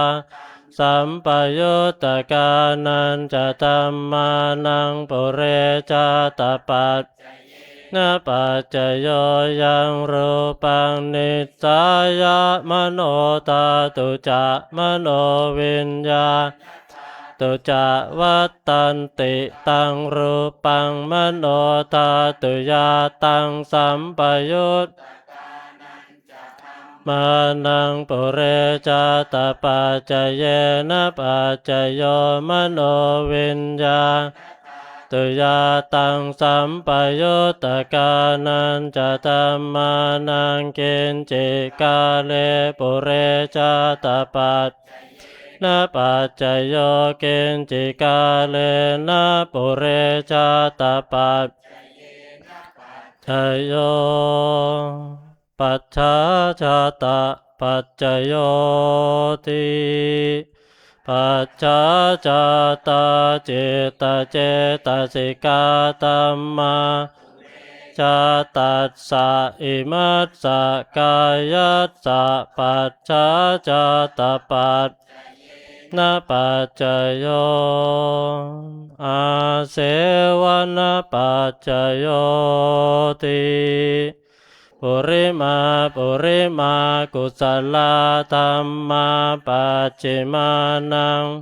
sampayuttakānañca dhammānaṃ purejātapaccayena paccayo yaṃ rūpaṃ nissāya manodhātu ca manoviññāṇadhātu ca vattanti taṃ rūpaṃ manodhātuyā taṃ sampayuttakānañca dhammānaṃ purejātapaccayena paccayo manoviññāṇadhātuyā taṃ sampayuttakānañca dhammānaṃ kiñci kāle purejātapaccayena paccayo kiñci kālena purejātapaccayo pacchājātapaccayoti. Pacchājātā cittacetasika dhammā purejātassa imassa kāyassa pacchājātapaccayena paccayo āsevanapaccayo ti. Purimā purimā kusalā dhammā pacchimānaṃ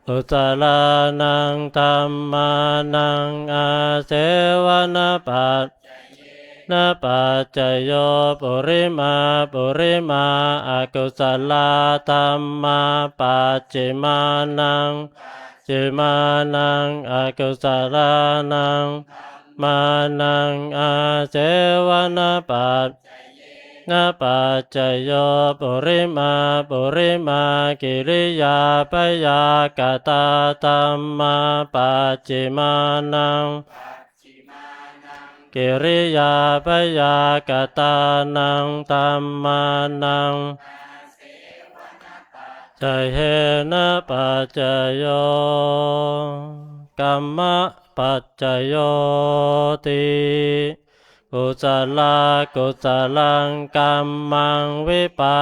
kusalānaṃ dhammānaṃ āsevanapaccayo paccayo purimā purimā akusalā dhammā pacchimānaṃ pacchimānaṃ akusalānaṃ dhammānaṃ āsevanapaccayo paccayo purimā purimā kiriyābyākatā dhammā pacchimānaṃ kiriyābyākatānaṃ dhammānaṃ āsevanapaccayo paccayo kammapaccayoti. Kusalā kusalaṃ kammaṃ vipā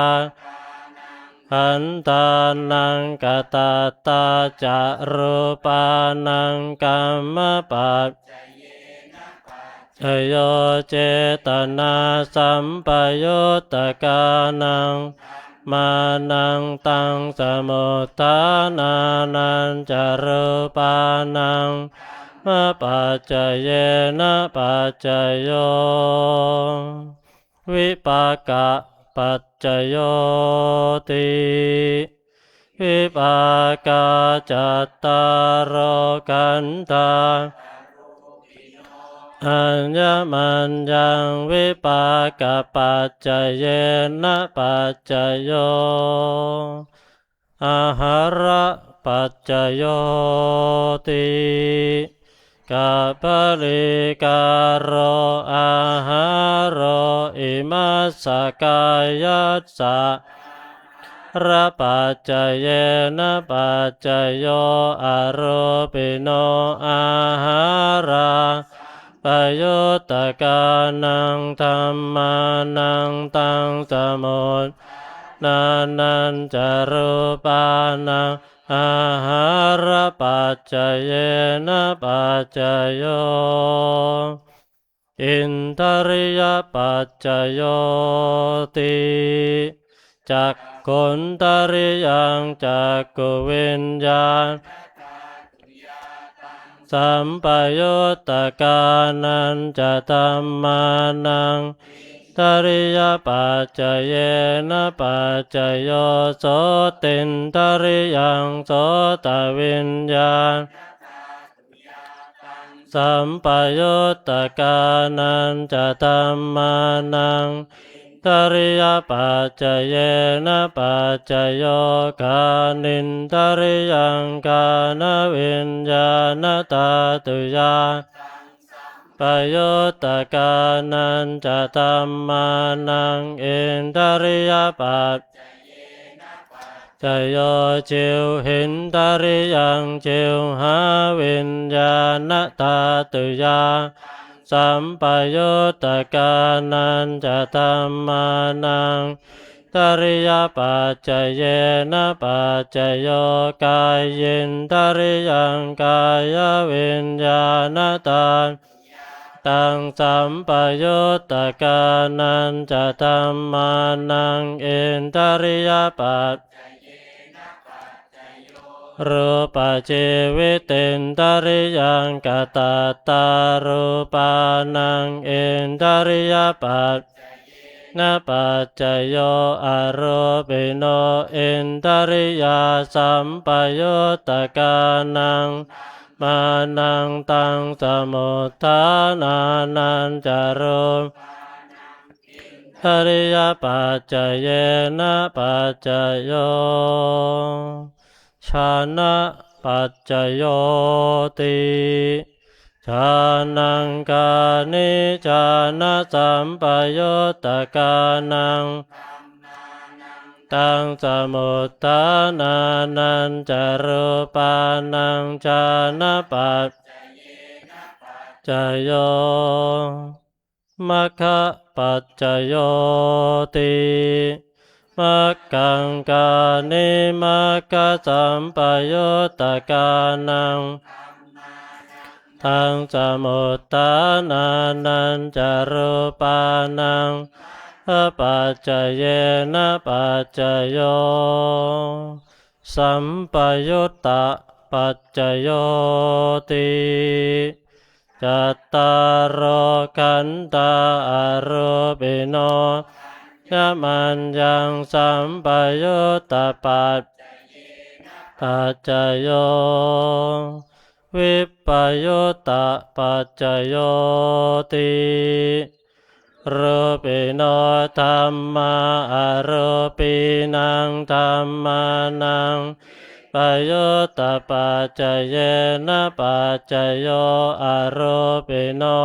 gandhānaṃ katattā ca rūpānaṃ kammapaccayo cetanāsampayuttakānaṃ dhammānaṃ taṃ samuṭṭhānānañca rūpānaṃ kammapaccayena paccayo vipākapaccayoti. Vipākā cattāro khandhā Aññamaññaṃ vipākapaccayenapaccayō āhārapaccayoti. Kabhalīkāro āhāro imassa kāyassa āhārapaccayena paccayo arūpino āhārā sampayuttakānaṃ dhammānaṃ taṃ samuṭṭhānānañca rūpānaṃ āhārapaccayena paccayo indriyapaccayoti. Cakkhundriyaṃ cakkhuviññāṇadhātuyā taṃ sampayuttakānañca dhammānaṃ indriyapaccayena paccayo sotindriyaṃ sotaviññāṇadhātuyā taṃ sampayuttakānañca dhammānaṃ indriyapaccayena paccayo ghānindriyaṃ ghānaviññāṇadhātuyā taṃ sampayuttakānañca dhammānaṃ indriyapaccayena paccayo jivhindriyaṃ jivhāviññāṇadhātuyā taṃ sampayuttakānañca dhammānaṃ indriyapaccayena paccayo kāyindriyaṃ kāyaviññāṇadhātuyā taṃ sampayuttakānañca dhammānaṃ indriyapaccayena paccayo rūpajīvitindriyaṃ katattā rūpānaṃ indriyapaccayena paccayo arūpino indriyā sampayuttakānaṃ mānaṃ taṃ samuṭṭhānānañca rūpānaṃ indriyapaccayena paccayo jhānapaccayoti. Jhānaṃ ghāni jhānasampayuttakānaṃ taṃ samuṭṭhānānañca rūpānaṃ jhānapaccayena paccayo maggapaccayoti. Maggaṃ ghāni maggasampayuttakānaṃ taṃ samuṭṭhānānañca rūpānaṃ maggapaccayena paccayo sampayuttapaccayoti. Cattāro khandhā arūpino aññamaññaṃ sampayuttapaccayena paccayo vippayuttapaccayoti. Rūpino dhammā arūpīnaṃ dhammānaṃ vippayuttapaccayena paccayo arūpino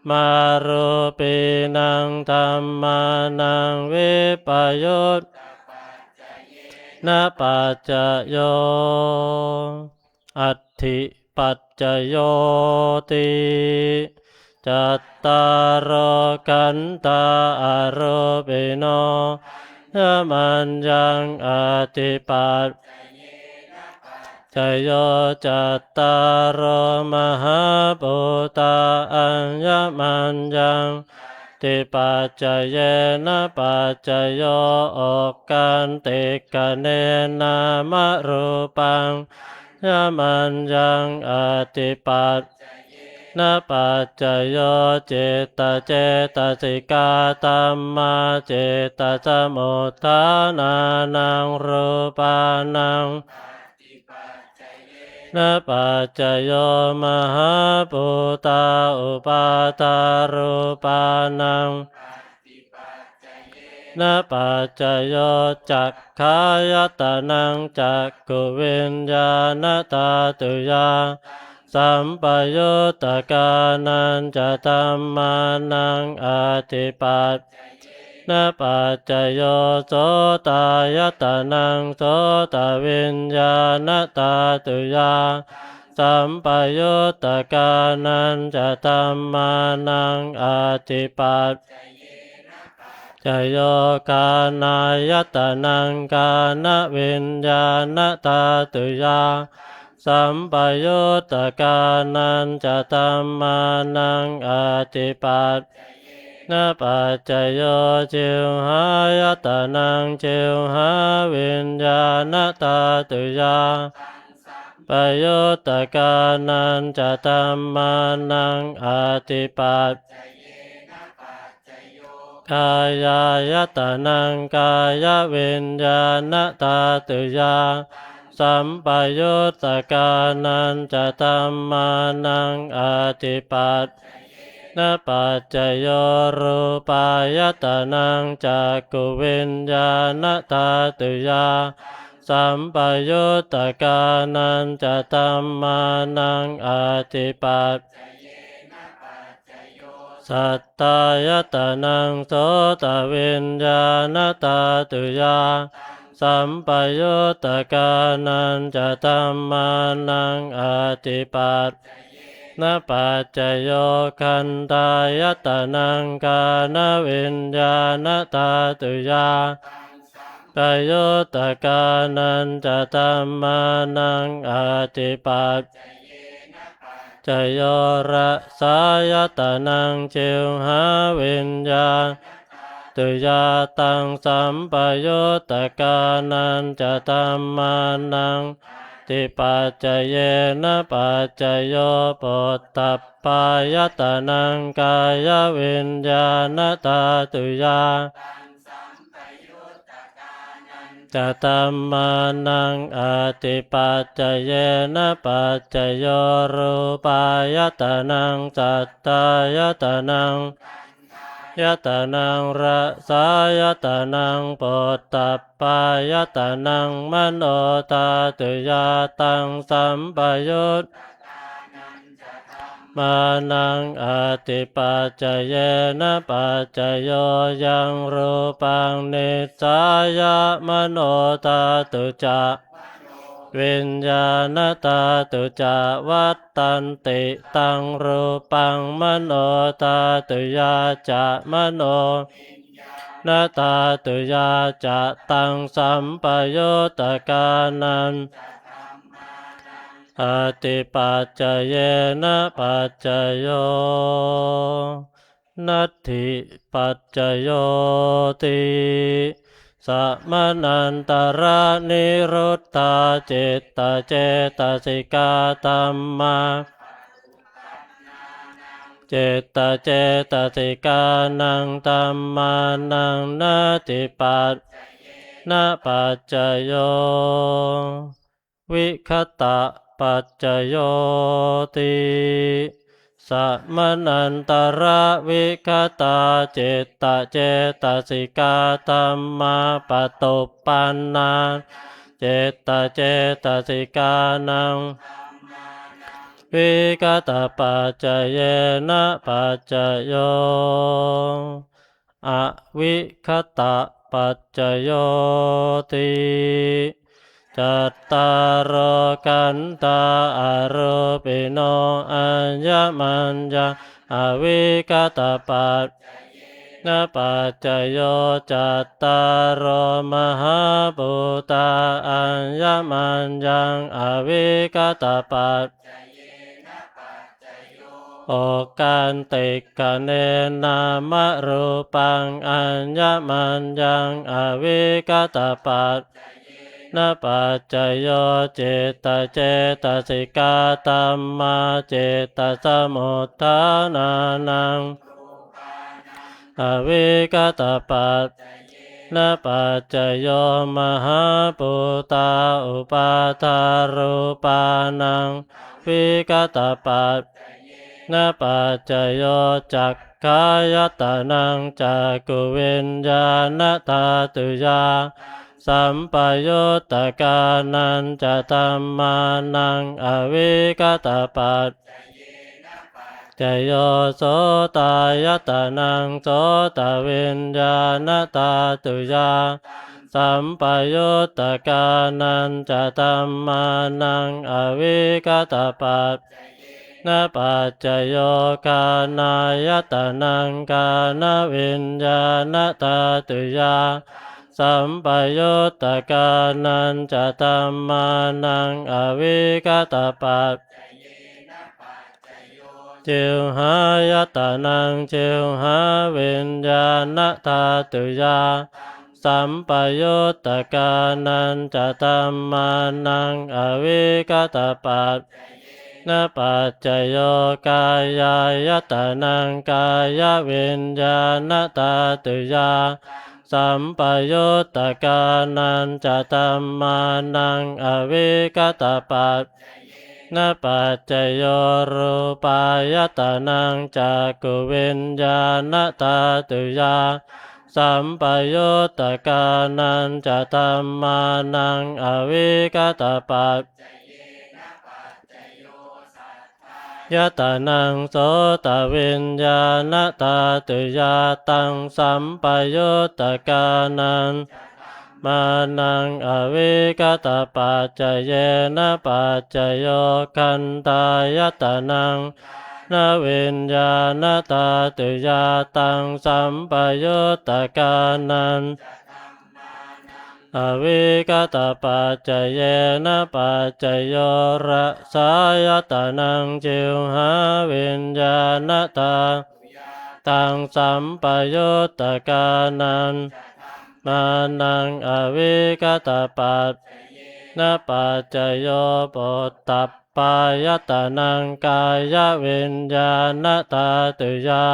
dhammārūpīnaṃ dhammānaṃ vippayuttapaccayena paccayo atthi paccayoti. Cattāro khandhā arūpino aññamaññaṃ atthi paccayo cattāro mahābhūtā aññamaññaṃ atthi paccayena paccayo okkantikkhaṇe nāmarūpaṃ aññamaññaṃ atthi paccayena paccayo cittacetasikā dhammā cittasamuṭṭhānānaṃ rūpānaṃ na paccayo mahābhūtā upādā rūpānaṃ, na paccayo cakkhayatanam cakkhuviññāṇadhātuyā sampayuttakānañca dhammānaṃ atthi paccayena paccayo sotāyatanam sotaviññāṇadhātuyā sampayuttakānañca dhammānaṃ atthi paccayo ghānāyatanam ghānaviññāṇadhātuyā sampayuttakānañca dhammānaṃ atthi paccayena paccayo jivhāyatanam jivhāviññāṇadhātuyā sampayuttakānañca dhammānaṃ atthi paccayena paccayo kāyāyatanam kāyaviññāṇadhātuyā sampayuttakānañca dhammānaṃ atthi paccayena paccayo rūpāyatanam cakkhuviññāṇadhātuyā sampayuttakānañca dhammānaṃ atthi paccayena paccayo saddāyatanam sotaviññāṇadhātuyā sampayuttakānañca dhammānaṃ atthi paccayena paccayo gandhāyatanam ghānaviññāṇadhātuyā sampayuttakānañca dhammānaṃ atthi paccayena paccayo rasāyatanam jivhāviññāṇadhātuyā taṃ sampayuttakānañca dhammānaṃ atthi paccayena paccayo phoṭṭhabbāyatanam kāyaviññāṇadhātuyā ca dhammānaṃ atthi paccayena paccayo rūpāyatanam saddāyatanam yatanam rasāyatanam phoṭṭhabbāyatanam manodhātuyā taṃ sampayut mānaṃ atthi paccayena paccayo yaṃ rūpaṃ nissāya manodhātu ca viññāṇadhātu ca vattanti taṃ rūpaṃ manodhātuyā ca mano na dhātuyā ca taṃ sampayuttakānañca dhammānaṃ atthi paccayena paccayo natthi paccayoti. Samanantaraniruddhā cittacetasika dhammā cittacetasika naṃ dhammānaṃ natthi paccayena paccayo vigatapaccayo ti. Samanantaravigatā cittacetasika dhammā patuppannā cittacetasika naṃ vigatapaccayo avigatapaccayo ti. Cattāro khandhā arūpino aññamaññaṃ avigatapaccayo paccayo cattāro mahābhūtā aññamaññaṃ avigatapaccayo okkantikkhaṇe nāmarūpaṃ aññamaññaṃ avigatapaccayo paccayo cittacetasika dhammā cittasamuṭṭhānānaṃ avigatapaccayo na paccayo mahābhūtā upādā rūpānaṃ avigatapaccaye- na paccayo cakkhayatanam cakkhuviññāṇadhātuyā sampayuttakānañca dhammānaṃ avigatapaccayo sotāyatanam sotaviññāṇadhātuyā sampayuttakānañca dhammānaṃ avigatapaccaye- na paccayo ghānāyatanam ghānaviññāṇadhātuyā sampayuttakānañca dhammānaṃ avigatapaccaye- jivhāyatanam jivhāviññāṇadhātuyā sampayuttakānañca dhammānaṃ avigatapaccaye- na paccayo kāyāyatanam kāyaviññāṇadhātuyā sampayuttakānañca dhammānaṃ avigatapaccaye- na paccayo rūpāyatanam cakkhuviññāṇadhātuyā sampayuttakānañca dhammānaṃ avigatapaccaye- yatanam sotaviññāṇadhātuyā taṃ sampayuttakānañca dhammānaṃ avigatapaccaye- na paccayo gandhāyatanam ghānaviññāṇadhātuyā taṃ sampayuttakānañca avigatapaccaye- na paccayo rasāyatanam jivhāviññāṇadhātuyā taṃ sampayuttakānañca dhammānaṃ avigatapaccaye- na paccayo phoṭṭhabbāyatanam kāyaviññāṇadhātuyā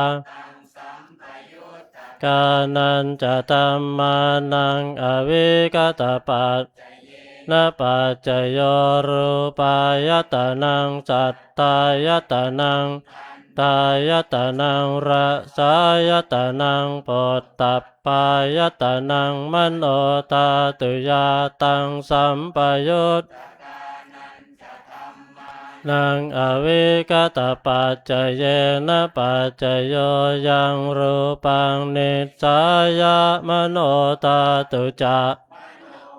kānañca dhammānaṃ avigatapaccaye- na paccayo rūpāyatanam saddāyatanam gandhāyatanam rasāyatanam phoṭṭhabbāyatanam manodhātuyā taṃ sampayut naṃ avigatapaccaye- na paccayo yaṃ rūpaṃ nissāya manodhātu ca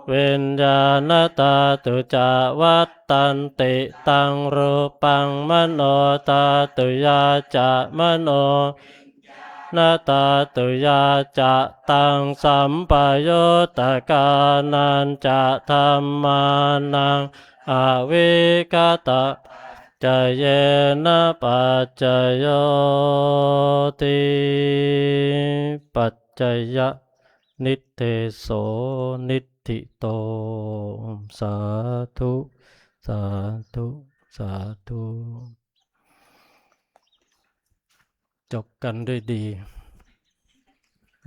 viññāṇadhātu ca vattanti taṃ rūpaṃ manodhātuyā ca mano- ṇadhātuyā ca taṃ sampayuttakānañca dhammānaṃ avigatapaccaye- na paccayoti. Paccayaniddeso niṭṭhito. Sādhu, sādhu, sādhu. จบกันด้วยดี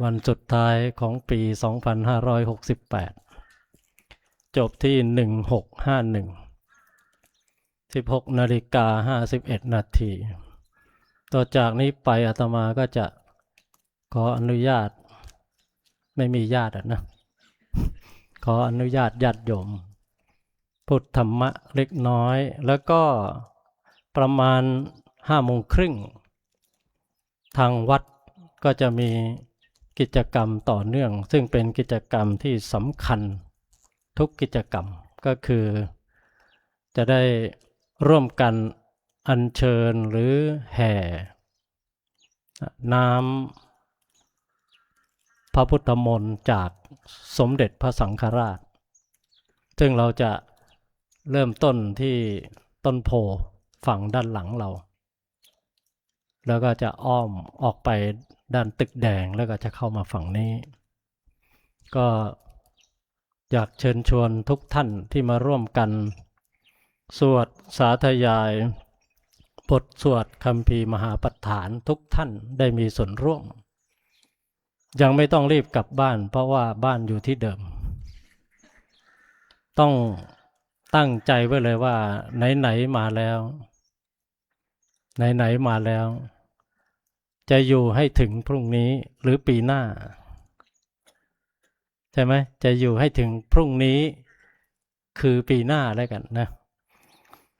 วันสุดท้ายของปี สองพันห้าร้อยหกสิบแปด จบที่ หนึ่งหกห้าหนึ่ง สิบหกนาฬิกาห้าสิบเอ็ดนาที ต่อจากนี้ไปอาตมาก็จะขออนุญาต ไม่มีญาติอะนะ ขออนุญาตญาติโยม พูดธรรมะเล็กน้อย แล้วก็ประมาณห้าโมงครึ่ง ทางวัดก็จะมีกิจกรรมต่อเนื่อง ซึ่งเป็นกิจกรรมที่สำคัญทุกกิจกรรม ก็คือจะได้ร่วมกันอัญเชิญหรือแห่ น้ำพระพุทธมนต์จากสมเด็จพระสังฆราช ซึ่งเราจะเริ่มต้นที่ต้นโพธิ์ฝั่งด้านหลังเรา แล้วก็จะอ้อมออกไปด้านตึกแดง แล้วก็จะเข้ามาฝั่งนี้ ก็ อยากเชิญชวนทุกท่านที่มาร่วมกันสวดสาธยายบทสวดคัมภีร์มหาปัฏฐาน ทุกท่านได้มีส่วนร่วม ยังไม่ต้องรีบกลับบ้าน เพราะว่าบ้านอยู่ที่เดิม ต้องตั้งใจไว้เลยว่าไหนๆมาแล้ว ไหนๆมาแล้ว จะอยู่ให้ถึงพรุ่งนี้หรือปีหน้า ใช่ไหม จะอยู่ให้ถึงพรุ่งนี้ คือปีหน้าแล้วกันนะ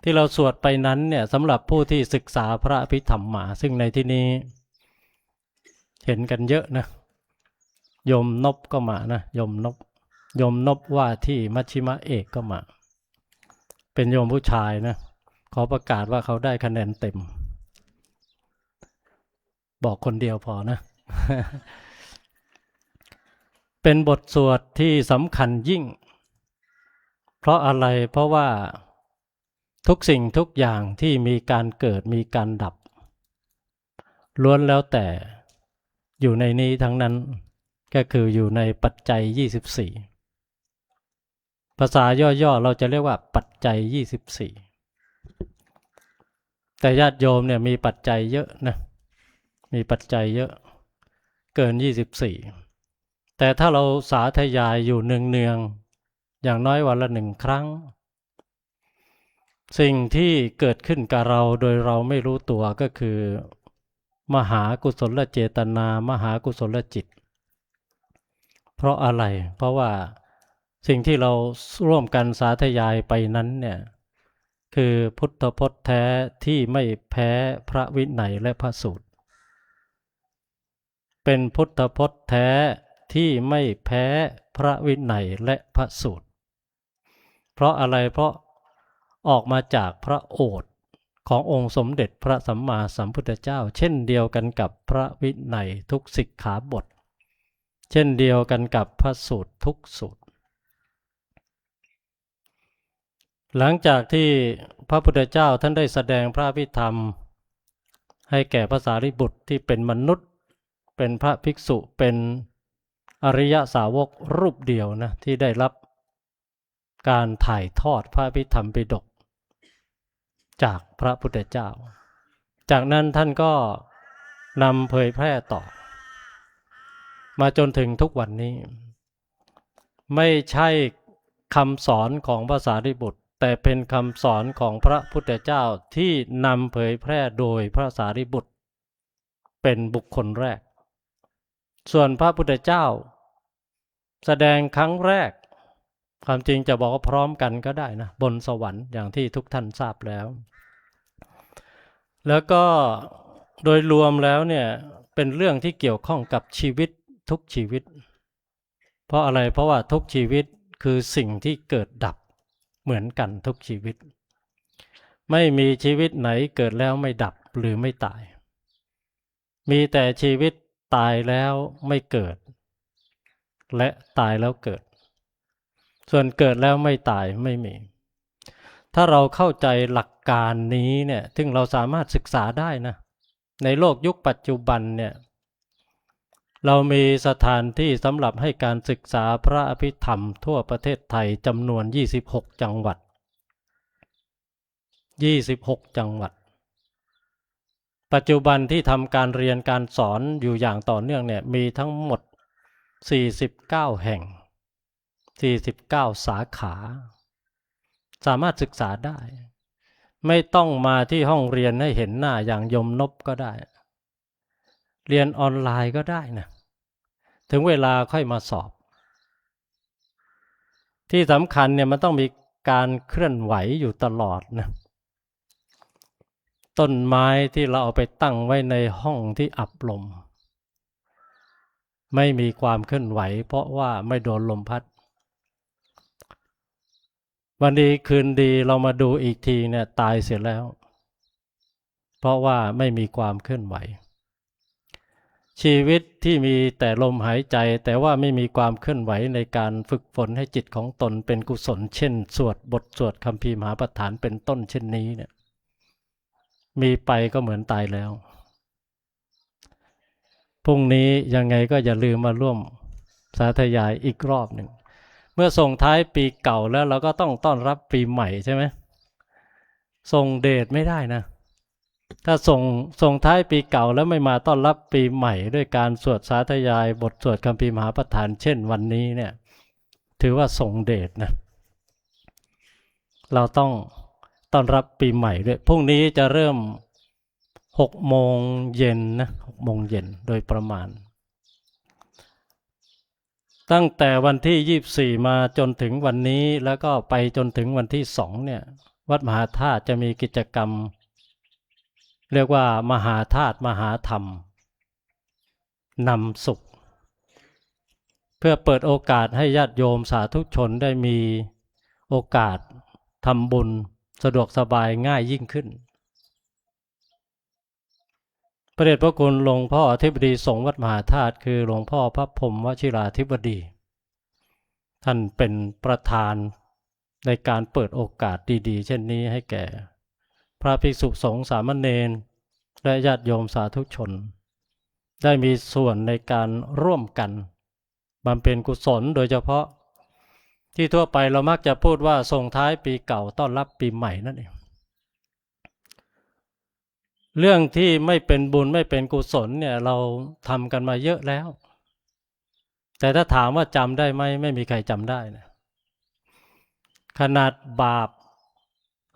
ที่เราสวดไปนั้นเนี่ย สำหรับผู้ที่ศึกษาพระอภิธรรมมา ซึ่งในที่นี้ เห็นกันเยอะนะ โยมนพก็มานะ โยมนพ โยมนพว่าที่มัชชิมะเอกก็มา เป็นโยมผู้ชายนะ ขอประกาศว่าเขาได้คะแนนเต็ม บอกคนเดียวพอนะ เป็นบทสวดที่สำคัญยิ่ง เพราะอะไร เพราะว่าทุกสิ่งทุกอย่างที่มีการเกิด มีการดับ ล้วนแล้วแต่อยู่ในนี้ทั้งนั้น ก็คืออยู่ในปัจจัย ยี่สิบสี่ ภาษาย่อๆ เราจะเรียกว่าปัจจัย ยี่สิบสี่ แต่ญาติโยมเนี่ยมีปัจจัยเยอะนะ มีปัจจัยเยอะ เกิน ยี่สิบสี่ แต่ถ้าเราสาธยายอยู่เนืองๆ อย่างน้อยวันละหนึ่งครั้ง สิ่งที่เกิดขึ้นกับเราโดยเราไม่รู้ตัวก็คือ มหากุศลเจตนา มหากุศลจิต เพราะอะไร เพราะว่าสิ่งที่เราร่วมกันสาธยายไปนั้นเนี่ย คือพุทธพจน์แท้ที่ไม่แพ้พระวินัยและพระสูตร เป็นพุทธพจน์แท้ที่ไม่แพ้พระวินัยและพระสูตร เพราะอะไร เพราะออกมาจากพระโอษฐ์ขององค์สมเด็จพระสัมมาสัมพุทธเจ้า เช่นเดียวกันกับพระวินัยทุกสิกขาบท เช่นเดียวกันกับพระสูตรทุกสูตร หลังจากที่พระพุทธเจ้าท่านได้แสดงพระอภิธรรม ให้แก่พระสารีบุตรที่เป็นมนุษย์ เป็นพระภิกษุ เป็นอริยสาวกรูปเดียวนะ ที่ได้รับการถ่ายทอดพระอภิธรรมปิฎกจากพระพุทธเจ้า จากนั้นท่านก็นำเผยแพร่ต่อ มาจนถึงทุกวันนี้ ไม่ใช่คำสอนของพระสารีบุตร แต่เป็นคำสอนของพระพุทธเจ้าที่นำเผยแพร่โดยพระสารีบุตร เป็นบุคคลแรก ส่วนพระพุทธเจ้า แสดงครั้งแรก ความจริงจะบอกว่าพร้อมกันก็ได้นะ บนสวรรค์อย่างที่ทุกท่านทราบแล้ว แล้วก็โดยรวมแล้วเนี่ย เป็นเรื่องที่เกี่ยวข้องกับชีวิตทุกชีวิต เพราะอะไร เพราะว่าทุกชีวิตคือสิ่งที่เกิดดับเหมือนกันทุกชีวิต ไม่มีชีวิตไหนเกิดแล้วไม่ดับหรือไม่ตาย มีแต่ชีวิตตายแล้วไม่เกิด และตายแล้วเกิด ส่วนเกิดแล้วไม่ตายไม่มี ถ้าเราเข้าใจหลักการนี้เนี่ย ซึ่งเราสามารถศึกษาได้นะ ในโลกยุคปัจจุบันเนี่ย เรามีสถานที่สำหรับให้การศึกษาพระอภิธรรมทั่วประเทศไทยจำนวน ยี่สิบหก จังหวัด ยี่สิบหก จังหวัด ปัจจุบันที่ทำการเรียนการสอนอยู่อย่างต่อเนื่องเนี่ย มีทั้งหมด สี่สิบเก้า แห่ง สี่สิบเก้า สาขา สามารถศึกษาได้ ไม่ต้องมาที่ห้องเรียนให้เห็นหน้าอย่างโยมนพก็ได้ เรียนออนไลน์ก็ได้นะ ถึงเวลาค่อยมาสอบ ที่สำคัญเนี่ยมันต้องมีการเคลื่อนไหวอยู่ตลอดนะ ต้นไม้ที่เราเอาไปตั้งไว้ในห้องที่อับลม ไม่มีความเคลื่อนไหว เพราะว่าไม่โดนลมพัด วันดีคืนดีเรามาดูอีกทีเนี่ย ตายเสียแล้ว เพราะว่าไม่มีความเคลื่อนไหว ชีวิตที่มีแต่ลมหายใจ แต่ว่าไม่มีความเคลื่อนไหวในการฝึกฝนให้จิตของตนเป็นกุศล เช่น สวดบทสวดคัมภีร์มหาปฐานเป็นต้นเช่นนี้เนี่ย มีไปก็เหมือนตายแล้ว พรุ่งนี้ยังไงก็อย่าลืมมาร่วมสาธยายอีกรอบหนึ่ง เมื่อส่งท้ายปีเก่าแล้วเราก็ต้องต้อนรับปีใหม่ใช่ไหม ส่งเดชไม่ได้นะ ถ้าส่งส่งท้ายปีเก่าแล้วไม่มาต้อนรับปีใหม่ด้วยการสวดสาธยายบทสวดคัมภีร์มหาประธานเช่นวันนี้เนี่ย ถือว่าส่งเดชนะ เราต้องต้อนรับปีใหม่ด้วย พรุ่งนี้จะเริ่มหกโมงเย็นนะ หกโมงเย็นโดยประมาณ ตั้งแต่วันที่ยี่สิบสี่มาจนถึงวันนี้ แล้วก็ไปจนถึงวันที่สองเนี่ย วัดมหาธาตุจะมีกิจกรรม เรียกว่ามหาธาตุมหาธรรม นำสุข เพื่อเปิดโอกาสให้ญาติโยมสาธุชนได้มีโอกาสทำบุญสะดวกสบายง่ายยิ่งขึ้น พระเดชพระคุณหลวงพ่ออธิบดีสงฆ์วัดมหาธาตุ คือหลวงพ่อพระพรหมวชิราธิบดี ท่านเป็นประธานในการเปิดโอกาสดีๆ เช่นนี้ให้แก่พระภิกษุสงฆ์สามเณร และญาติโยมสาธุชน ได้มีส่วนในการร่วมกันบำเพ็ญกุศล โดยเฉพาะที่ทั่วไปเรามักจะพูดว่าส่งท้ายปีเก่าต้อนรับปีใหม่นั่นเอง เรื่องที่ไม่เป็นบุญไม่เป็นกุศลเนี่ย เราทำกันมาเยอะแล้ว แต่ถ้าถามว่าจำได้ไหม ไม่มีใครจำได้นะ ขนาดบาป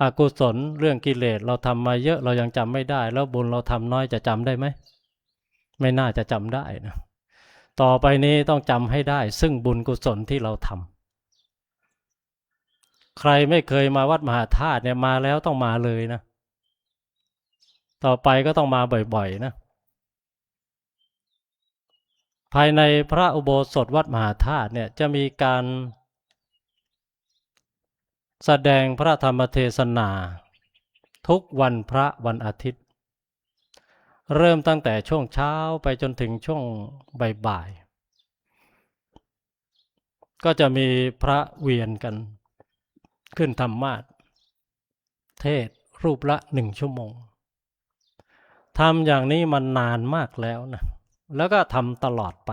อกุศลเรื่องกิเลสเราทำมาเยอะ เรายังจำไม่ได้ แล้วบุญเราทำน้อยจะจำได้ไหม ไม่น่าจะจำได้นะ ต่อไปนี้ต้องจำให้ได้ ซึ่งบุญกุศลที่เราทำ ใครไม่เคยมาวัดมหาธาตุเนี่ย มาแล้วต้องมาเลยนะ ต่อไปก็ต้องมาบ่อยๆนะ ภายในพระอุโบสถวัดมหาธาตุเนี่ย จะมีการแสดงพระธรรมเทศนา ทุกวันพระวันอาทิตย์ เริ่มตั้งแต่ช่วงเช้าไปจนถึงช่วงบ่ายๆ ก็จะมีพระเวียนกันขึ้นธรรมาสน์ เทศน์รูปละหนึ่งชั่วโมง ทำอย่างนี้มานานมากแล้วนะ แล้วก็ทำตลอดไป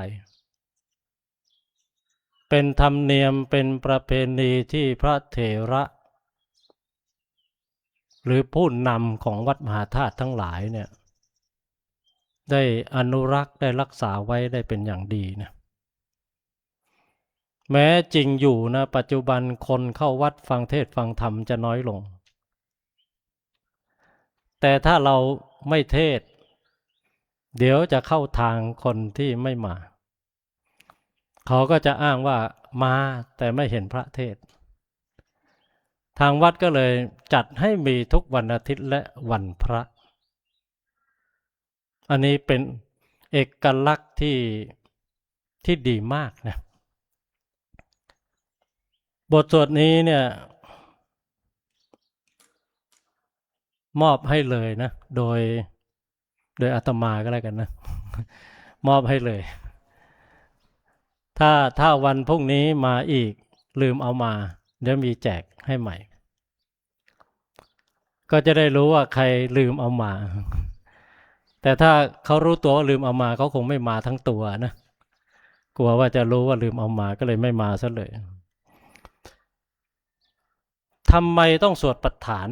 เป็นธรรมเนียม เป็นประเพณีที่พระเถระ หรือผู้นำของวัดมหาธาตุทั้งหลายเนี่ย ได้อนุรักษ์ ได้รักษาไว้ได้เป็นอย่างดีนะ แม้จริงอยู่นะ ปัจจุบันคนเข้าวัดฟังเทศน์ฟังธรรมจะน้อยลง แต่ถ้าเราไม่เทศน์ เดี๋ยวจะเข้าทางคนที่ไม่มา เขาก็จะอ้างว่ามาแต่ไม่เห็นพระเทศน์ ทางวัดก็เลยจัดให้มีทุกวันอาทิตย์และวันพระ อันนี้เป็นเอกลักษณ์ที่ ที่ดีมากนะ บทสวดนี้เนี่ย มอบให้เลยนะ โดย โดยอาตมาก็แล้วกันนะ มอบให้เลย ถ้า ถ้าวันพรุ่งนี้มาอีก ลืมเอามา เดี๋ยวมีแจกให้ใหม่ ก็จะได้รู้ว่าใครลืมเอามา แต่ถ้าเขารู้ตัวว่าลืมเอามา เขาคงไม่มาทั้งตัวนะ กลัวว่าจะรู้ว่าลืมเอามา ก็เลยไม่มาซะเลย ทำไมต้องสวดปัฏฐาน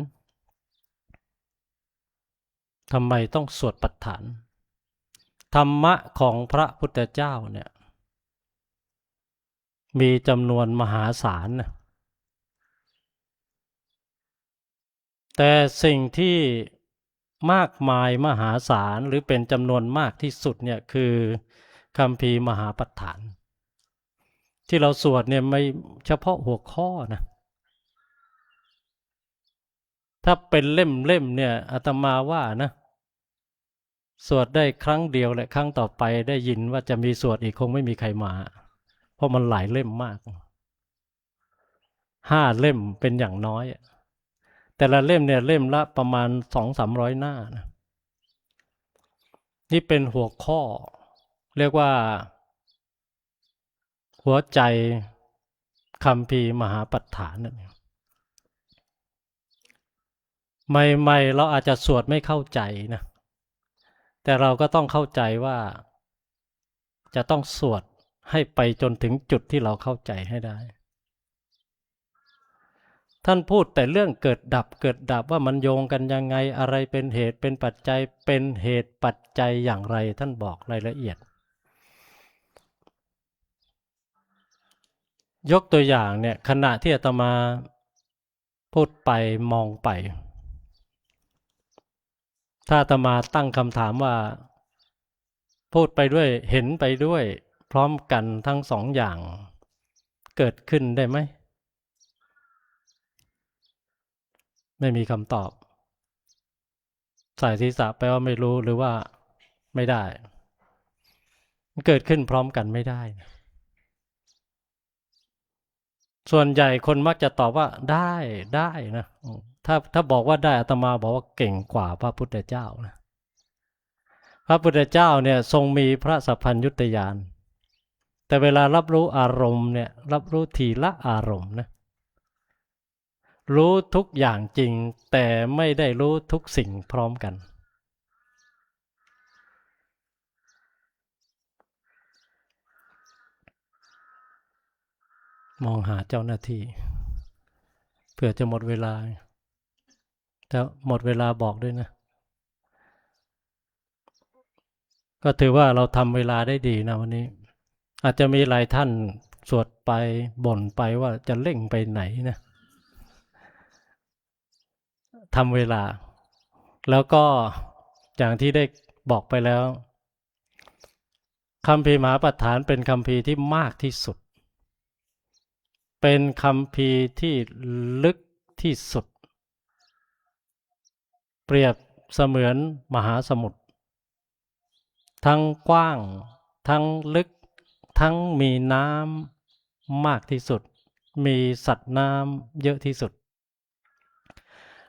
ทำไมต้องสวดปัฏฐาน ธรรมะของพระพุทธเจ้าเนี่ย มีจำนวนมหาศาลนะ แต่สิ่งที่มากมายมหาศาล หรือเป็นจำนวนมากที่สุดเนี่ย คือคัมภีร์มหาปัฏฐาน ที่เราสวดเนี่ย ไม่เฉพาะหัวข้อนะ ถ้าเป็นเล่มๆเนี่ย อาตมาว่านะ สวดได้ครั้งเดียวแหละ ครั้งต่อไปได้ยินว่าจะมีสวดอีก คงไม่มีใครมา เพราะมันหลายเล่มมาก ห้าเล่มเป็นอย่างน้อย แต่ละเล่มเนี่ย เล่มละประมาณสองสามร้อยหน้านะ นี่เป็นหัวข้อ เรียกว่า หัวใจคัมภีร์มหาปัฏฐานนั่นเอง ใหม่ๆ เราอาจจะสวดไม่เข้าใจนะ แต่เราก็ต้องเข้าใจว่า จะต้องสวดให้ไปจนถึงจุดที่เราเข้าใจให้ได้ ท่านพูดแต่เรื่องเกิดดับ เกิดดับว่ามันโยงกันยังไง อะไรเป็นเหตุเป็นปัจจัย เป็นเหตุปัจจัยอย่างไร ท่านบอกรายละเอียด ยกตัวอย่างเนี่ย ขณะที่อาตมาพูดไปมองไป ถ้าอาตมาตั้งคำถามว่า พูดไปด้วย เห็นไปด้วย พร้อมกันทั้งสองอย่าง เกิดขึ้นได้ไหม ไม่มีคำตอบ สายศีรษะแปลว่าไม่รู้ หรือว่าไม่ได้ มันเกิดขึ้นพร้อมกันไม่ได้นะ ส่วนใหญ่คนมักจะตอบว่าได้ ได้นะ ถ้า ถ้าบอกว่าได้ อาตมาบอกว่าเก่งกว่าพระพุทธเจ้านะ พระพุทธเจ้าเนี่ยทรงมีพระสัพพัญญุตญาณ แต่เวลารับรู้อารมณ์เนี่ย รับรู้ทีละอารมณ์นะ รู้ทุกอย่างจริง แต่ไม่ได้รู้ทุกสิ่งพร้อมกัน มองหาเจ้าหน้าที่ เผื่อจะหมดเวลา ถ้าหมดเวลาบอกด้วยนะ ก็ถือว่าเราทำเวลาได้ดีนะวันนี้ อาจจะมีหลายท่านสวดไปบ่นไปว่าจะเร่งไปไหนนะ ทำเวลา แล้วก็อย่างที่ได้บอกไปแล้ว คัมภีร์มหาปัฏฐานเป็นคัมภีร์ที่มากที่สุด เป็นคัมภีร์ที่ลึกที่สุด เปรียบเสมือนมหาสมุทร ทั้งกว้าง ทั้งลึก ทั้งมีน้ำมากที่สุด มีสัตว์น้ำเยอะที่สุด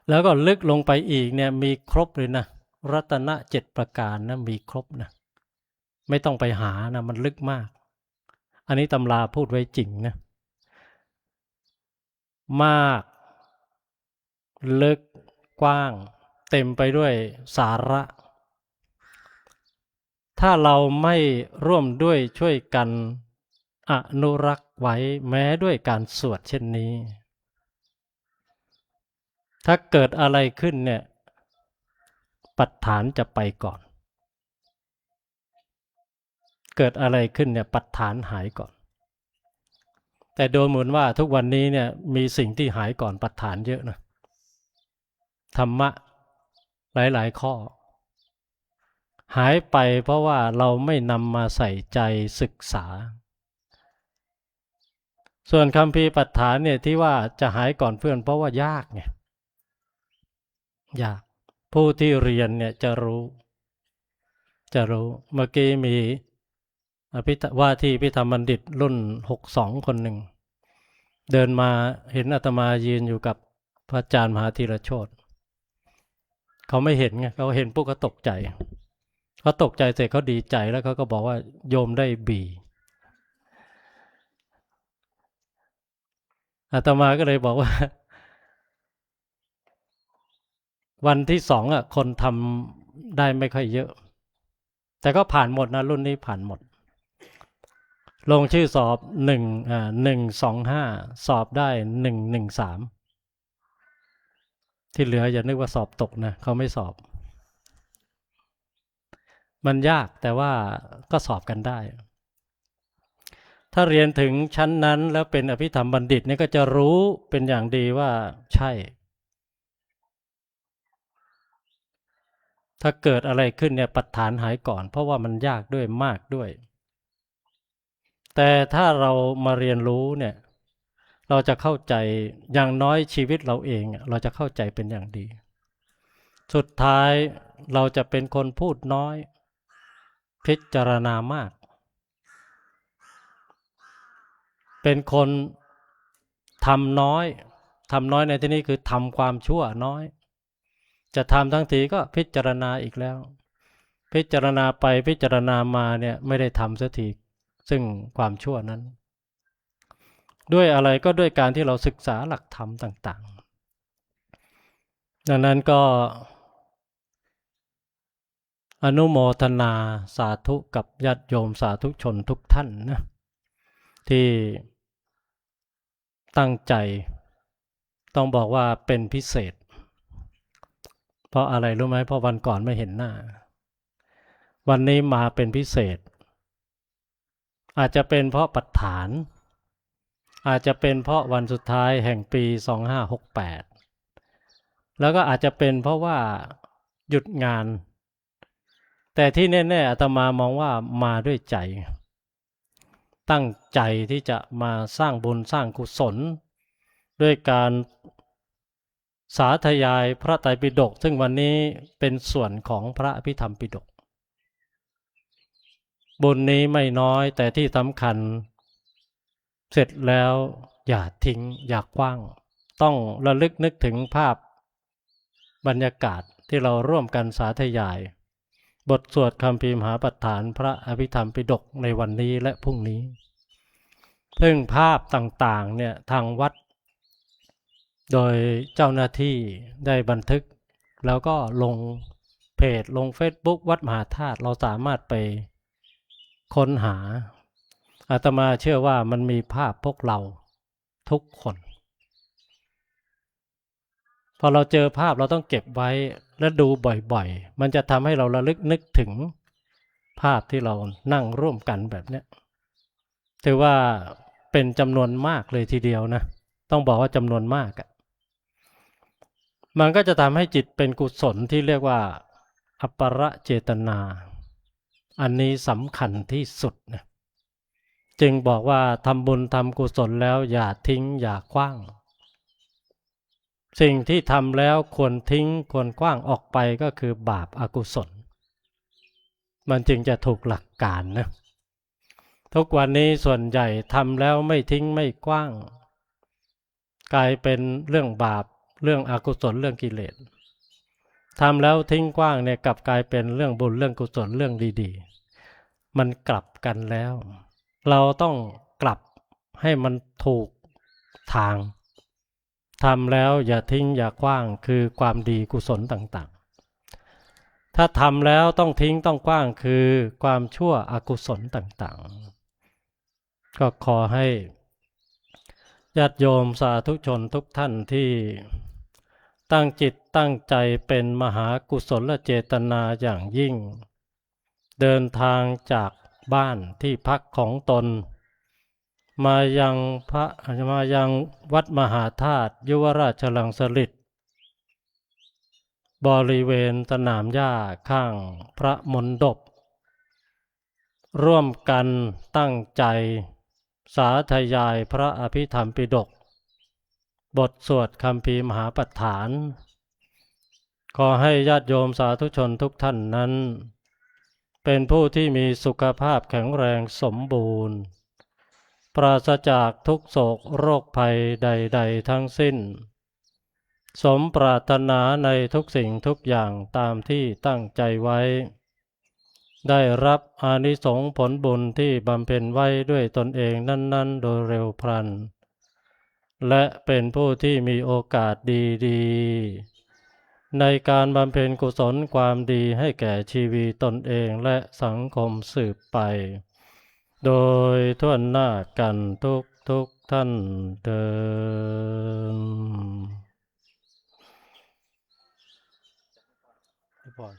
แล้วก็ลึกลงไปอีกเนี่ย มีครบเลยนะ รัตนะเจ็ดประการนะ มีครบนะ ไม่ต้องไปหานะ มันลึกมาก อันนี้ตำราพูดไว้จริงนะ มาก ลึก กว้าง เต็มไปด้วยสาระ ถ้าเราไม่ร่วมด้วยช่วยกันอนุรักษ์ไว้แม้ด้วยการสวดเช่นนี้ ถ้าเกิดอะไรขึ้นเนี่ย ปัฏฐานจะไปก่อน เกิดอะไรขึ้นเนี่ย ปัฏฐานหายก่อน แต่ดูเหมือนว่าทุกวันนี้เนี่ย มีสิ่งที่หายก่อนปัฏฐานเยอะนะ ธรรมะหลายๆ ข้อ หายไปเพราะว่าเราไม่นำมาใส่ใจศึกษา ส่วนคัมภีร์ปัฏฐานเนี่ย ที่ว่าจะหายก่อนเพื่อน เพราะว่ายากไง ยาก ผู้ที่เรียนเนี่ยจะรู้ จะรู้ เมื่อกี้มีอภิธ- ว่าที่อภิธรรมบัณฑิตรุ่นหกสองคนหนึ่ง เดินมาเห็นอาตมายืนอยู่กับพระอาจารย์มหาธีรโชติ เขาไม่เห็นไง เขาเห็นปุ๊บเขาตกใจ เขาตกใจเสร็จเขาดีใจ แล้วเขาก็บอกว่าโยมได้บี อาตมาก็เลยบอกว่า วันที่สองอ่ะ คนทำได้ไม่ค่อยเยอะ แต่ก็ผ่านหมดนะ รุ่นนี้ผ่านหมด ลงชื่อสอบหนึ่ง อ่า หนึ่งสองห้า สอบได้หนึ่งหนึ่งสาม ที่เหลืออย่านึกว่าสอบตกนะ เขาไม่สอบ มันยาก แต่ว่าก็สอบกันได้ ถ้าเรียนถึงชั้นนั้นแล้วเป็นอภิธรรมบัณฑิตเนี่ย ก็จะรู้เป็นอย่างดีว่าใช่ ถ้าเกิดอะไรขึ้นเนี่ย ปัฏฐานหายก่อน เพราะว่ามันยากด้วย มากด้วย แต่ถ้าเรามาเรียนรู้เนี่ย เราจะเข้าใจ อย่างน้อยชีวิตเราเองอะ เราจะเข้าใจเป็นอย่างดี สุดท้ายเราจะเป็นคนพูดน้อย พิจารณามาก เป็นคนทำน้อย ทำน้อยในที่นี้คือทำความชั่วน้อย จะทำทั้งทีก็พิจารณาอีกแล้ว พิจารณาไปพิจารณามาเนี่ย ไม่ได้ทำสักที ซึ่งความชั่วนั้น ด้วยอะไร ก็ด้วยการที่เราศึกษาหลักธรรมต่างๆ ดังนั้นก็อนุโมทนาสาธุกับญาติโยมสาธุชนทุกท่านนะ ที่ตั้งใจ ต้องบอกว่าเป็นพิเศษ เพราะอะไรรู้ไหม? เพราะวันก่อนไม่เห็นหน้า วันนี้มาเป็นพิเศษ อาจจะเป็นเพราะปัฏฐาน อาจจะเป็นเพราะวันสุดท้ายแห่งปี สองห้าหกแปด แล้วก็อาจจะเป็นเพราะว่าหยุดงาน แต่ที่แน่ๆ อาตมามองว่ามาด้วยใจ ตั้งใจที่จะมาสร้างบุญสร้างกุศล ด้วยการสาธยายพระไตรปิฎก ซึ่งวันนี้เป็นส่วนของพระอภิธรรมปิฎก บุญนี้ไม่น้อย แต่ที่สำคัญ เสร็จแล้วอย่าทิ้ง อย่าขว้าง ต้องระลึกนึกถึงภาพบรรยากาศที่เราร่วมกันสาธยาย บทสวดคัมภีร์มหาปัฏฐานพระอภิธรรมปิฎกในวันนี้และพรุ่งนี้ ซึ่งภาพต่างๆ เนี่ย ทางวัด โดยเจ้าหน้าที่ได้บันทึก แล้วก็ลงเพจ ลงเฟซบุ๊กวัดมหาธาตุ เราสามารถไปค้นหา อาตมาเชื่อว่ามันมีภาพพวกเราทุกคน พอเราเจอภาพเราต้องเก็บไว้และดูบ่อยๆ มันจะทำให้เราระลึกนึกถึงภาพที่เรานั่งร่วมกันแบบเนี้ย ถือว่าเป็นจำนวนมากเลยทีเดียวนะ ต้องบอกว่าจำนวนมากอะ มันก็จะทำให้จิตเป็นกุศลที่เรียกว่าอัปปะเจตนา อันนี้สำคัญที่สุดนะ จึงบอกว่าทำบุญทำกุศลแล้วอย่าทิ้งอย่าขว้าง สิ่งที่ทำแล้วควรทิ้งควรขว้างออกไปก็คือบาปอกุศล มันจึงจะถูกหลักการนะ ทุกวันนี้ส่วนใหญ่ทำแล้วไม่ทิ้งไม่ขว้าง กลายเป็นเรื่องบาป เรื่องอกุศล เรื่องกิเลส ทำแล้วทิ้งขว้างเนี่ยกลับกลายเป็นเรื่องบุญ เรื่องกุศล เรื่องดีๆ มันกลับกันแล้ว เราต้องกลับให้มันถูกทาง ทำแล้วอย่าทิ้งอย่าขว้าง คือความดีกุศลต่างๆ ถ้าทำแล้วต้องทิ้งต้องขว้าง คือความชั่วอกุศลต่างๆ ก็ขอให้ญาติโยมสาธุชนทุกท่านที่ตั้งจิตตั้งใจเป็นมหากุศลเจตนาอย่างยิ่ง เดินทางจากบ้านที่พักของตน มายังพระ มายังวัดมหาธาตุยุวราชรังสฤษฎ์ บริเวณสนามหญ้าข้างพระมณฑป ร่วมกันตั้งใจสาธยายพระอภิธรรมปิฎก บทสวดคัมภีร์มหาปัฏฐาน ขอให้ญาติโยมสาธุชนทุกท่านนั้น เป็นผู้ที่มีสุขภาพแข็งแรงสมบูรณ์ ปราศจากทุกข์โศกโรคภัยใดๆ ทั้งสิ้น สมปรารถนาในทุกสิ่งทุกอย่างตามที่ตั้งใจไว้ ได้รับอานิสงส์ผลบุญที่บำเพ็ญไว้ด้วยตนเองนั้นๆ โดยเร็วพลัน และเป็นผู้ที่มีโอกาสดีๆ ในการบำเพ็ญกุศลความดีให้แก่ชีวิตตนเองและสังคมสืบไป โดยทั่วหน้ากันทุกๆ ท่านเทอญ ให้พร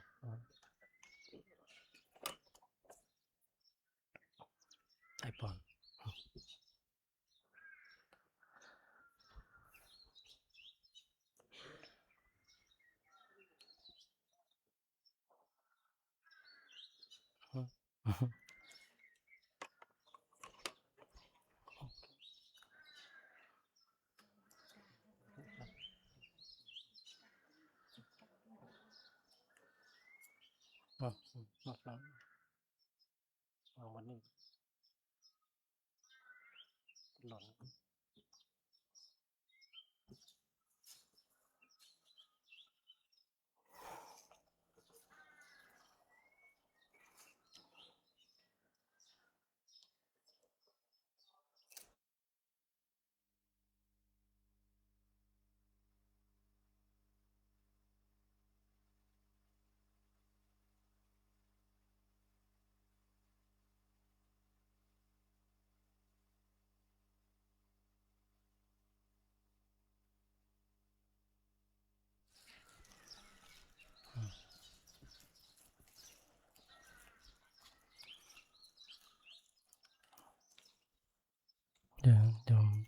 ให้พร อ่ะ มาฟัง เอาวันนี้ หลอน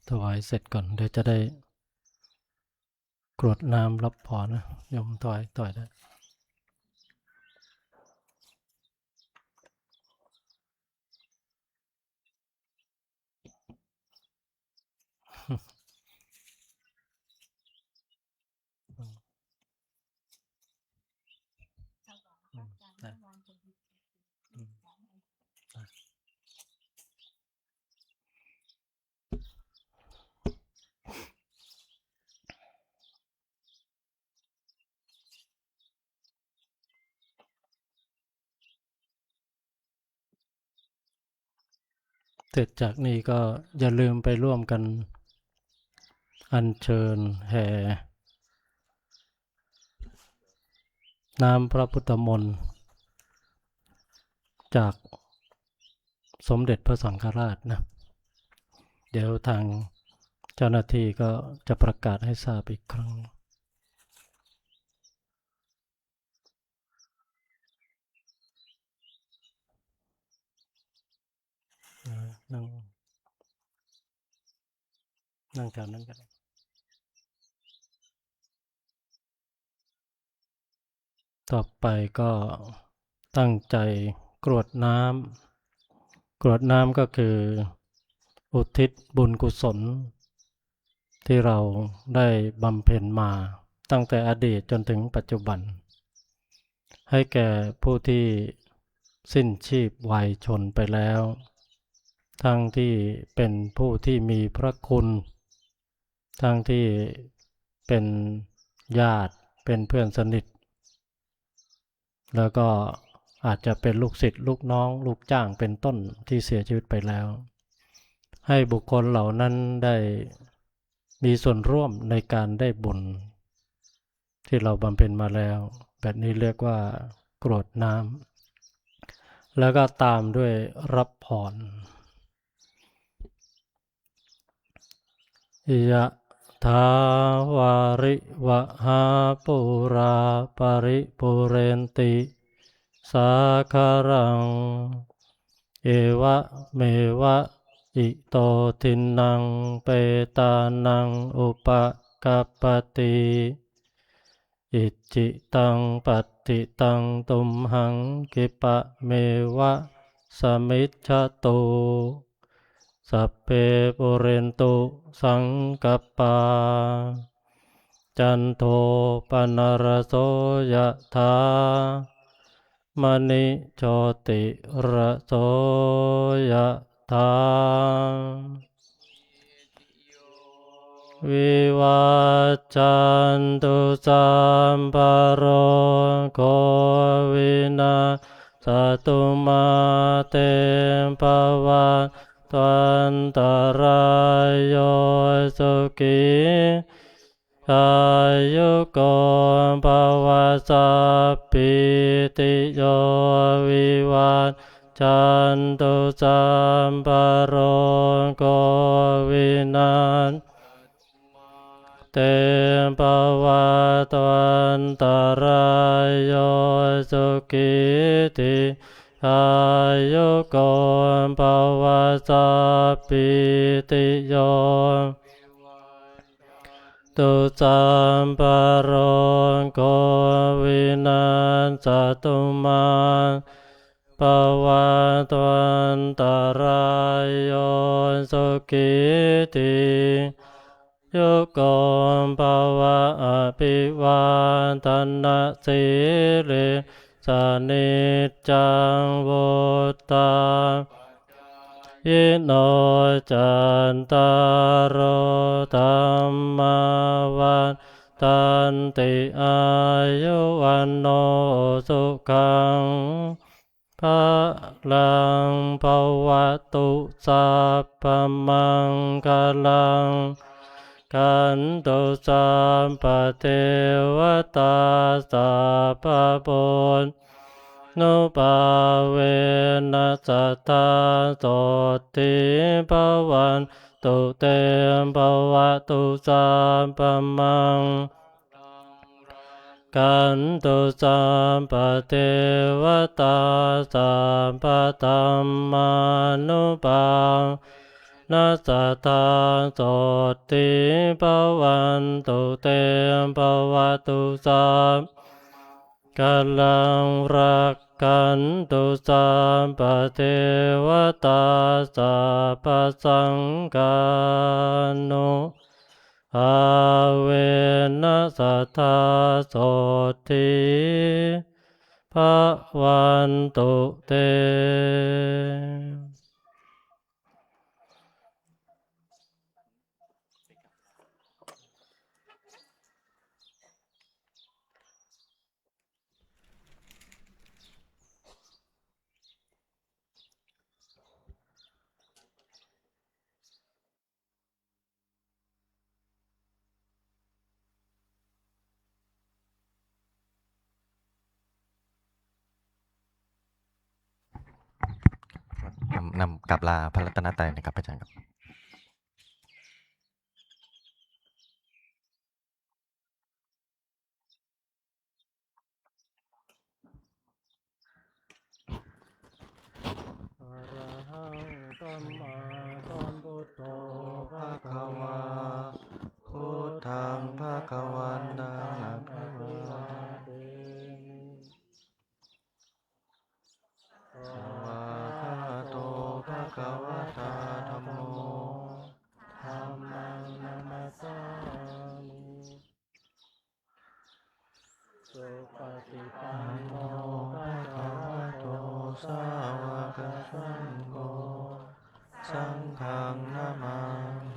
ถวายเสร็จก่อน เดี๋ยวจะได้กรวดน้ำรับพรนะ โยมถวาย ถวายได้ เสร็จจากนี้ก็อย่าลืมไปร่วมกันอัญเชิญแห่น้ำพระพุทธมนต์จากสมเด็จพระสังฆราชนะ เดี๋ยวทางเจ้าหน้าที่ก็จะประกาศให้ทราบอีกครั้ง เออ นั่ง นั่งแถวนั้นก็ได้ ต่อไปก็ตั้งใจกรวดน้ำ กรวดน้ำก็คืออุทิศบุญกุศล ที่เราได้บำเพ็ญมาตั้งแต่อดีตจนถึงปัจจุบัน ให้แก่ผู้ที่สิ้นชีพวัยชนไปแล้ว ทั้งที่เป็นผู้ที่มีพระคุณ ทั้งที่เป็นญาติ เป็นเพื่อนสนิท แล้วก็อาจจะเป็นลูกศิษย์ลูกน้องลูกจ้างเป็นต้นที่เสียชีวิตไปแล้ว ให้บุคคลเหล่านั้นได้มีส่วนร่วมในการได้บุญที่เราบำเพ็ญมาแล้ว แบบนี้เรียกว่ากรวดน้ำ แล้วก็ตามด้วยรับพร Yathā vārivahā pūrā paripūrenti sāgaraṃ, evameva ito dinnaṃ petānaṃ upakappati. Icchitaṃ patthitaṃ tumhaṃ khippameva samijjhatu. Sabbe pūrentu saṅkappā, cando paṇṇaraso yathā, maṇi jotiraso yathā. Vivajjantu sabbarogo vinassatu mā te bhavatvantarāyo sukhī dīghāyuko bhava. Sabbītiyo vivajjantu sabbarogo vinassatu mā te bhavatvantarāyo sukhī dīghāyuko bhava. Sabbītiyo tu sabbarogo vinassatu mā bhavatvantarāyo sukhī dīghāyuko bhava. Abhivādanasīlissa niccaṃ vuḍḍhā pacāyino cattāro dhammā vaḍḍhanti āyu vaṇṇo sukhaṃ balaṃ. Bhavatu sabbamaṅgalaṃ rakkhantu sabbadevatā sabbabuddhā nubhāvena sadā sotthī bhavantu te. Bhavatu sabbamaṅgalaṃ rakkhantu sabbadevatā sabbadhammānubhāvena sadā sotthī bhavantu te. Bhavatu sabbamaṅgalaṃ, rakkhantu sabbadevatā, sabbasaṅghānubhāvena sadā sotthī bhavantu te. Namo, นำกราบลาพระรัตนตรัยนะครับ อาจารย์ครับ Arahaṃ sammāsambuddho bhagavā. Buddhaṃ bhagavantaṃ abhivādemi. Svākkhāto bhagavatā dhammo. Dhammaṃ namassāmi. Supaṭipanno bhagavato sāvakasaṅgho. Saṅghaṃ namāmi.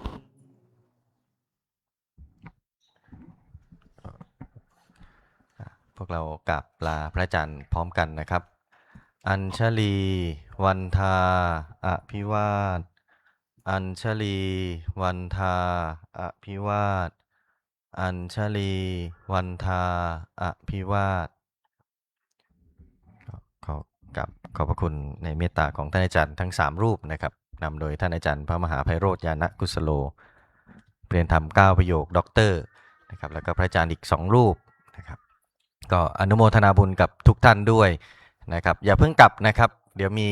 พวกเรากราบลาพระอาจารย์พร้อมกันนะครับ Añjalī vandā abhivāda. Añjalī vandā abhivāda. Añjalī vandā abhivāda. ขอกราบขอบพระคุณในเมตตาของท่านอาจารย์ทั้งสามรูปนะครับ นำโดยท่านอาจารย์พระมหาไพโรจน์ ญาณกุสโล เรียนธรรมเก้าประโยค ด็อกเตอร์ นะครับ แล้วก็พระอาจารย์อีกสองรูปนะครับ ก็อนุโมทนาบุญกับทุกท่านด้วยนะครับ อย่าเพิ่งกลับนะครับ เดี๋ยวมี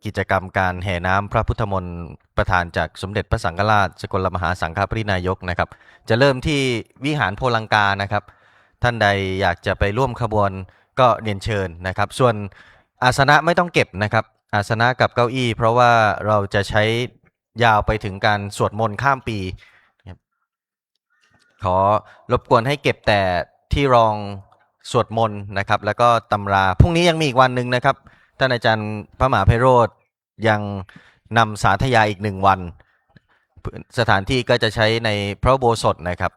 กิจกรรมการแห่น้ำพระพุทธมนต์ประทานจากสมเด็จพระสังฆราชสกลมหาสังฆปริณายกนะครับ จะเริ่มที่วิหารโพลังกานะครับ ท่านใดอยากจะไปร่วมขบวนก็เรียนเชิญนะครับ ส่วนอาสนะไม่ต้องเก็บนะครับ อาสนะกับเก้าอี้ เพราะว่าเราจะใช้ยาวไปถึงการสวดมนต์ข้ามปีนะครับ ขอรบกวนให้เก็บแต่ที่รองสวดมนต์นะครับ แล้วก็ตำรา พรุ่งนี้ยังมีอีกวันหนึ่งนะครับ ท่านอาจารย์พระมหาไพโรจน์ยังนำสาธยายอีกหนึ่งวัน สถานที่ก็จะใช้ในพระอุโบสถนะครับ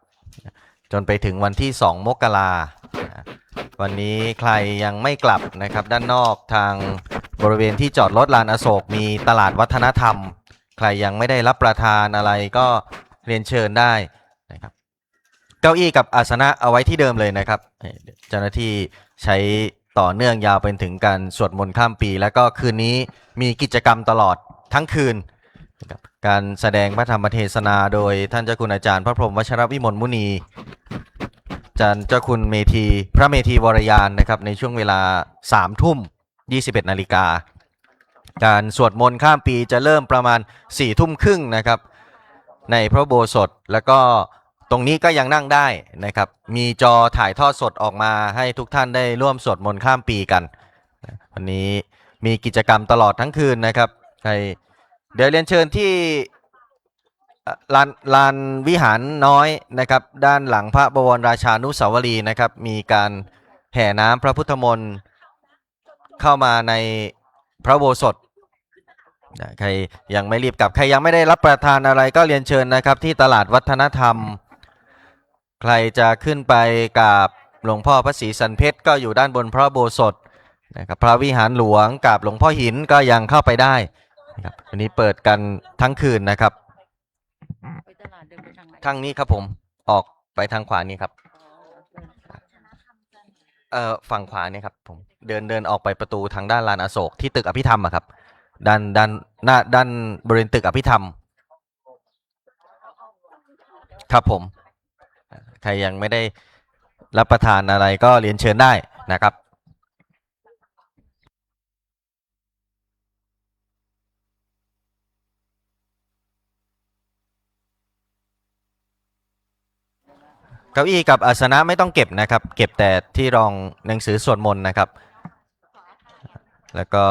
จนไปถึงวันที่สองมกรา วันนี้ใครยังไม่กลับนะครับ ด้านนอกทางบริเวณที่จอดรถลานอโศกมีตลาดวัฒนธรรม ใครยังไม่ได้รับประทานอะไรก็เรียนเชิญได้นะครับ เก้าอี้กับอาสนะเอาไว้ที่เดิมเลยนะครับ เจ้าหน้าที่ใช้ต่อเนื่องยาวไปถึงการสวดมนต์ข้ามปี แล้วก็คืนนี้มีกิจกรรมตลอดทั้งคืนนะครับ การแสดงพระธรรมเทศนาโดยท่านเจ้าคุณอาจารย์พระพรหมวัชรวิมลมุนี อาจารย์เจ้าคุณเมธี พระเมธีวรยานนะครับ ในช่วงเวลาสามทุ่ม ยี่สิบเอ็ดนาฬิกา การสวดมนต์ข้ามปีจะเริ่มประมาณสี่ทุ่มครึ่งนะครับ ในพระอุโบสถ แล้วก็ตรงนี้ก็ยังนั่งได้นะครับ มีจอถ่ายทอดสดออกมาให้ทุกท่านได้ร่วมสวดมนต์ข้ามปีกัน วันนี้มีกิจกรรมตลอดทั้งคืนนะครับ ใคร เดี๋ยวเรียนเชิญที่ เอ่อ ลาน ลานวิหารน้อยนะครับ ด้านหลังพระบวรราชานุสาวรีย์นะครับ มีการแห่น้ำพระพุทธมนต์เข้ามาในพระอุโบสถนะ ใครยังไม่รีบกลับ ใครยังไม่ได้รับประทานอะไรก็เรียนเชิญนะครับ ที่ตลาดวัฒนธรรม ใครจะขึ้นไปกราบหลวงพ่อพระศรีสันเพชรก็อยู่ด้านบนพระอุโบสถนะครับ พระวิหารหลวงกราบหลวงพ่อหินก็ยังเข้าไปได้นะครับ วันนี้เปิดกันทั้งคืนนะครับ ไปตลาดเดินไปทางไหน ทางนี้ครับผม ออกไปทางขวานี้ครับ อ๋อ เอ่อ ฝั่งขวาเนี่ยครับผม เดิน เดินออกไปประตูทางด้านลานอโศกที่ตึกอภิธรรมอะครับ ด้าน ด้านหน้า ด้านบริเวณตึกอภิธรรม ครับผม ใครยังไม่ได้รับประทานอะไรก็เรียนเชิญได้นะครับ เ เก้าอี้กับอาสนะไม่ต้องเก็บนะครับ เก็บแต่ที่รองหนังสือสวดมนต์นะครับ แล้วก็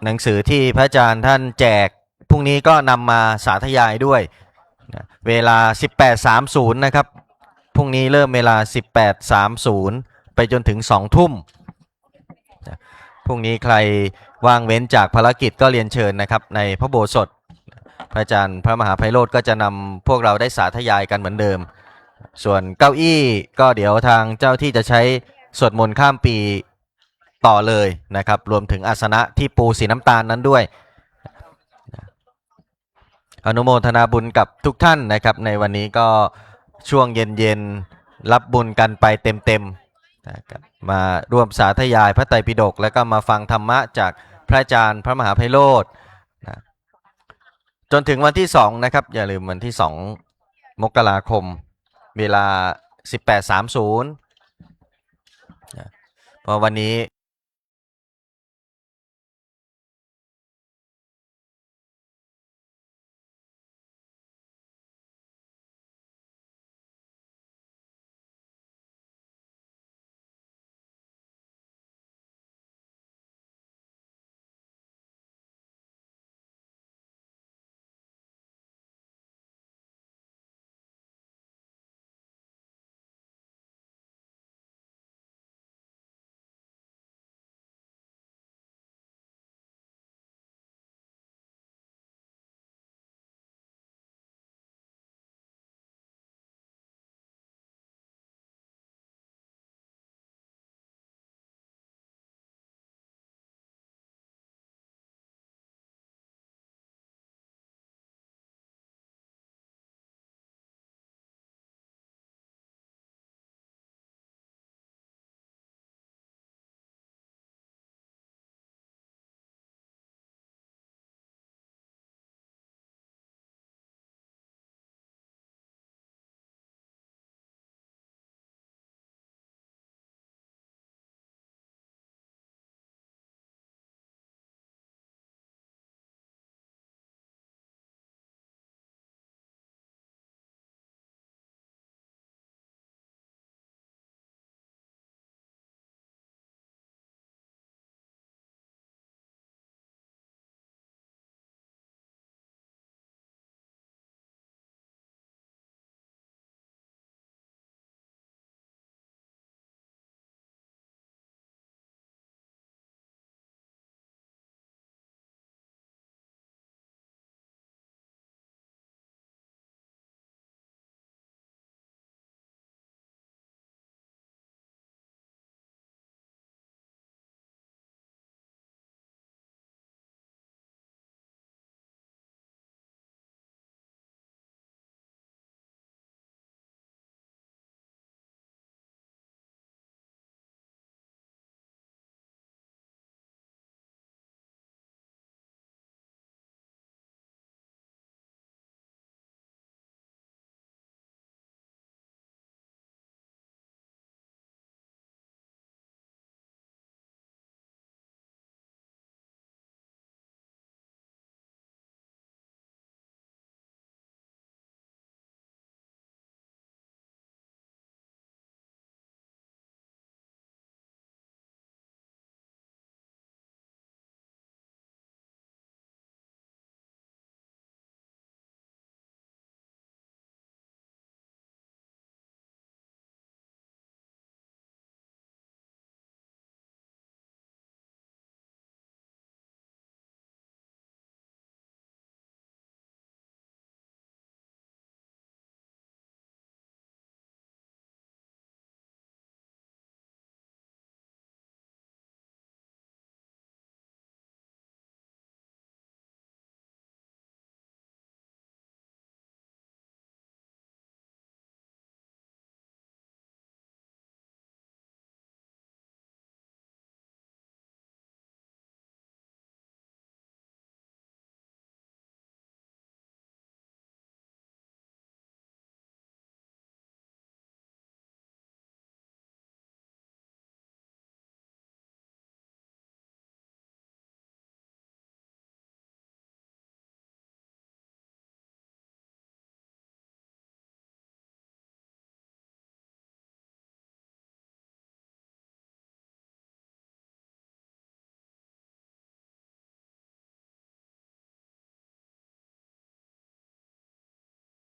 หนังสือที่พระอาจารย์ท่านแจกพรุ่งนี้ก็นำมาสาธยายด้วยนะ เวลา สิบแปดสามศูนย์ นะครับ พรุ่งนี้เริ่มเวลา สิบแปดสามศูนย์ ไปจนถึง สองทุ่มนะ พรุ่งนี้ใครว่างเว้นจากภารกิจก็เรียนเชิญนะครับ ในพระอุโบสถ พระอาจารย์พระมหาไพโรธก็จะนำพวกเราได้สาธยายกันเหมือนเดิม ส่วนเก้าอี้ก็เดี๋ยวทางเจ้าที่จะใช้สวดมนต์ข้ามปีต่อเลยนะครับ รวมถึงอาสนะที่ปูสีน้ำตาลนั้นด้วย อนุโมทนาบุญกับทุกท่านนะครับ ในวันนี้ก็ช่วงเย็นๆ รับบุญกันไปเต็มๆนะครับ มาร่วมสาธยายพระไตรปิฎก แล้วก็มาฟังธรรมะจากพระอาจารย์พระมหาไพโรธนะ จนถึงวันที่ สอง นะครับ อย่าลืมวันที่ สอง มกราคม เวลา สิบแปดสามศูนย์นะ เพราะวันนี้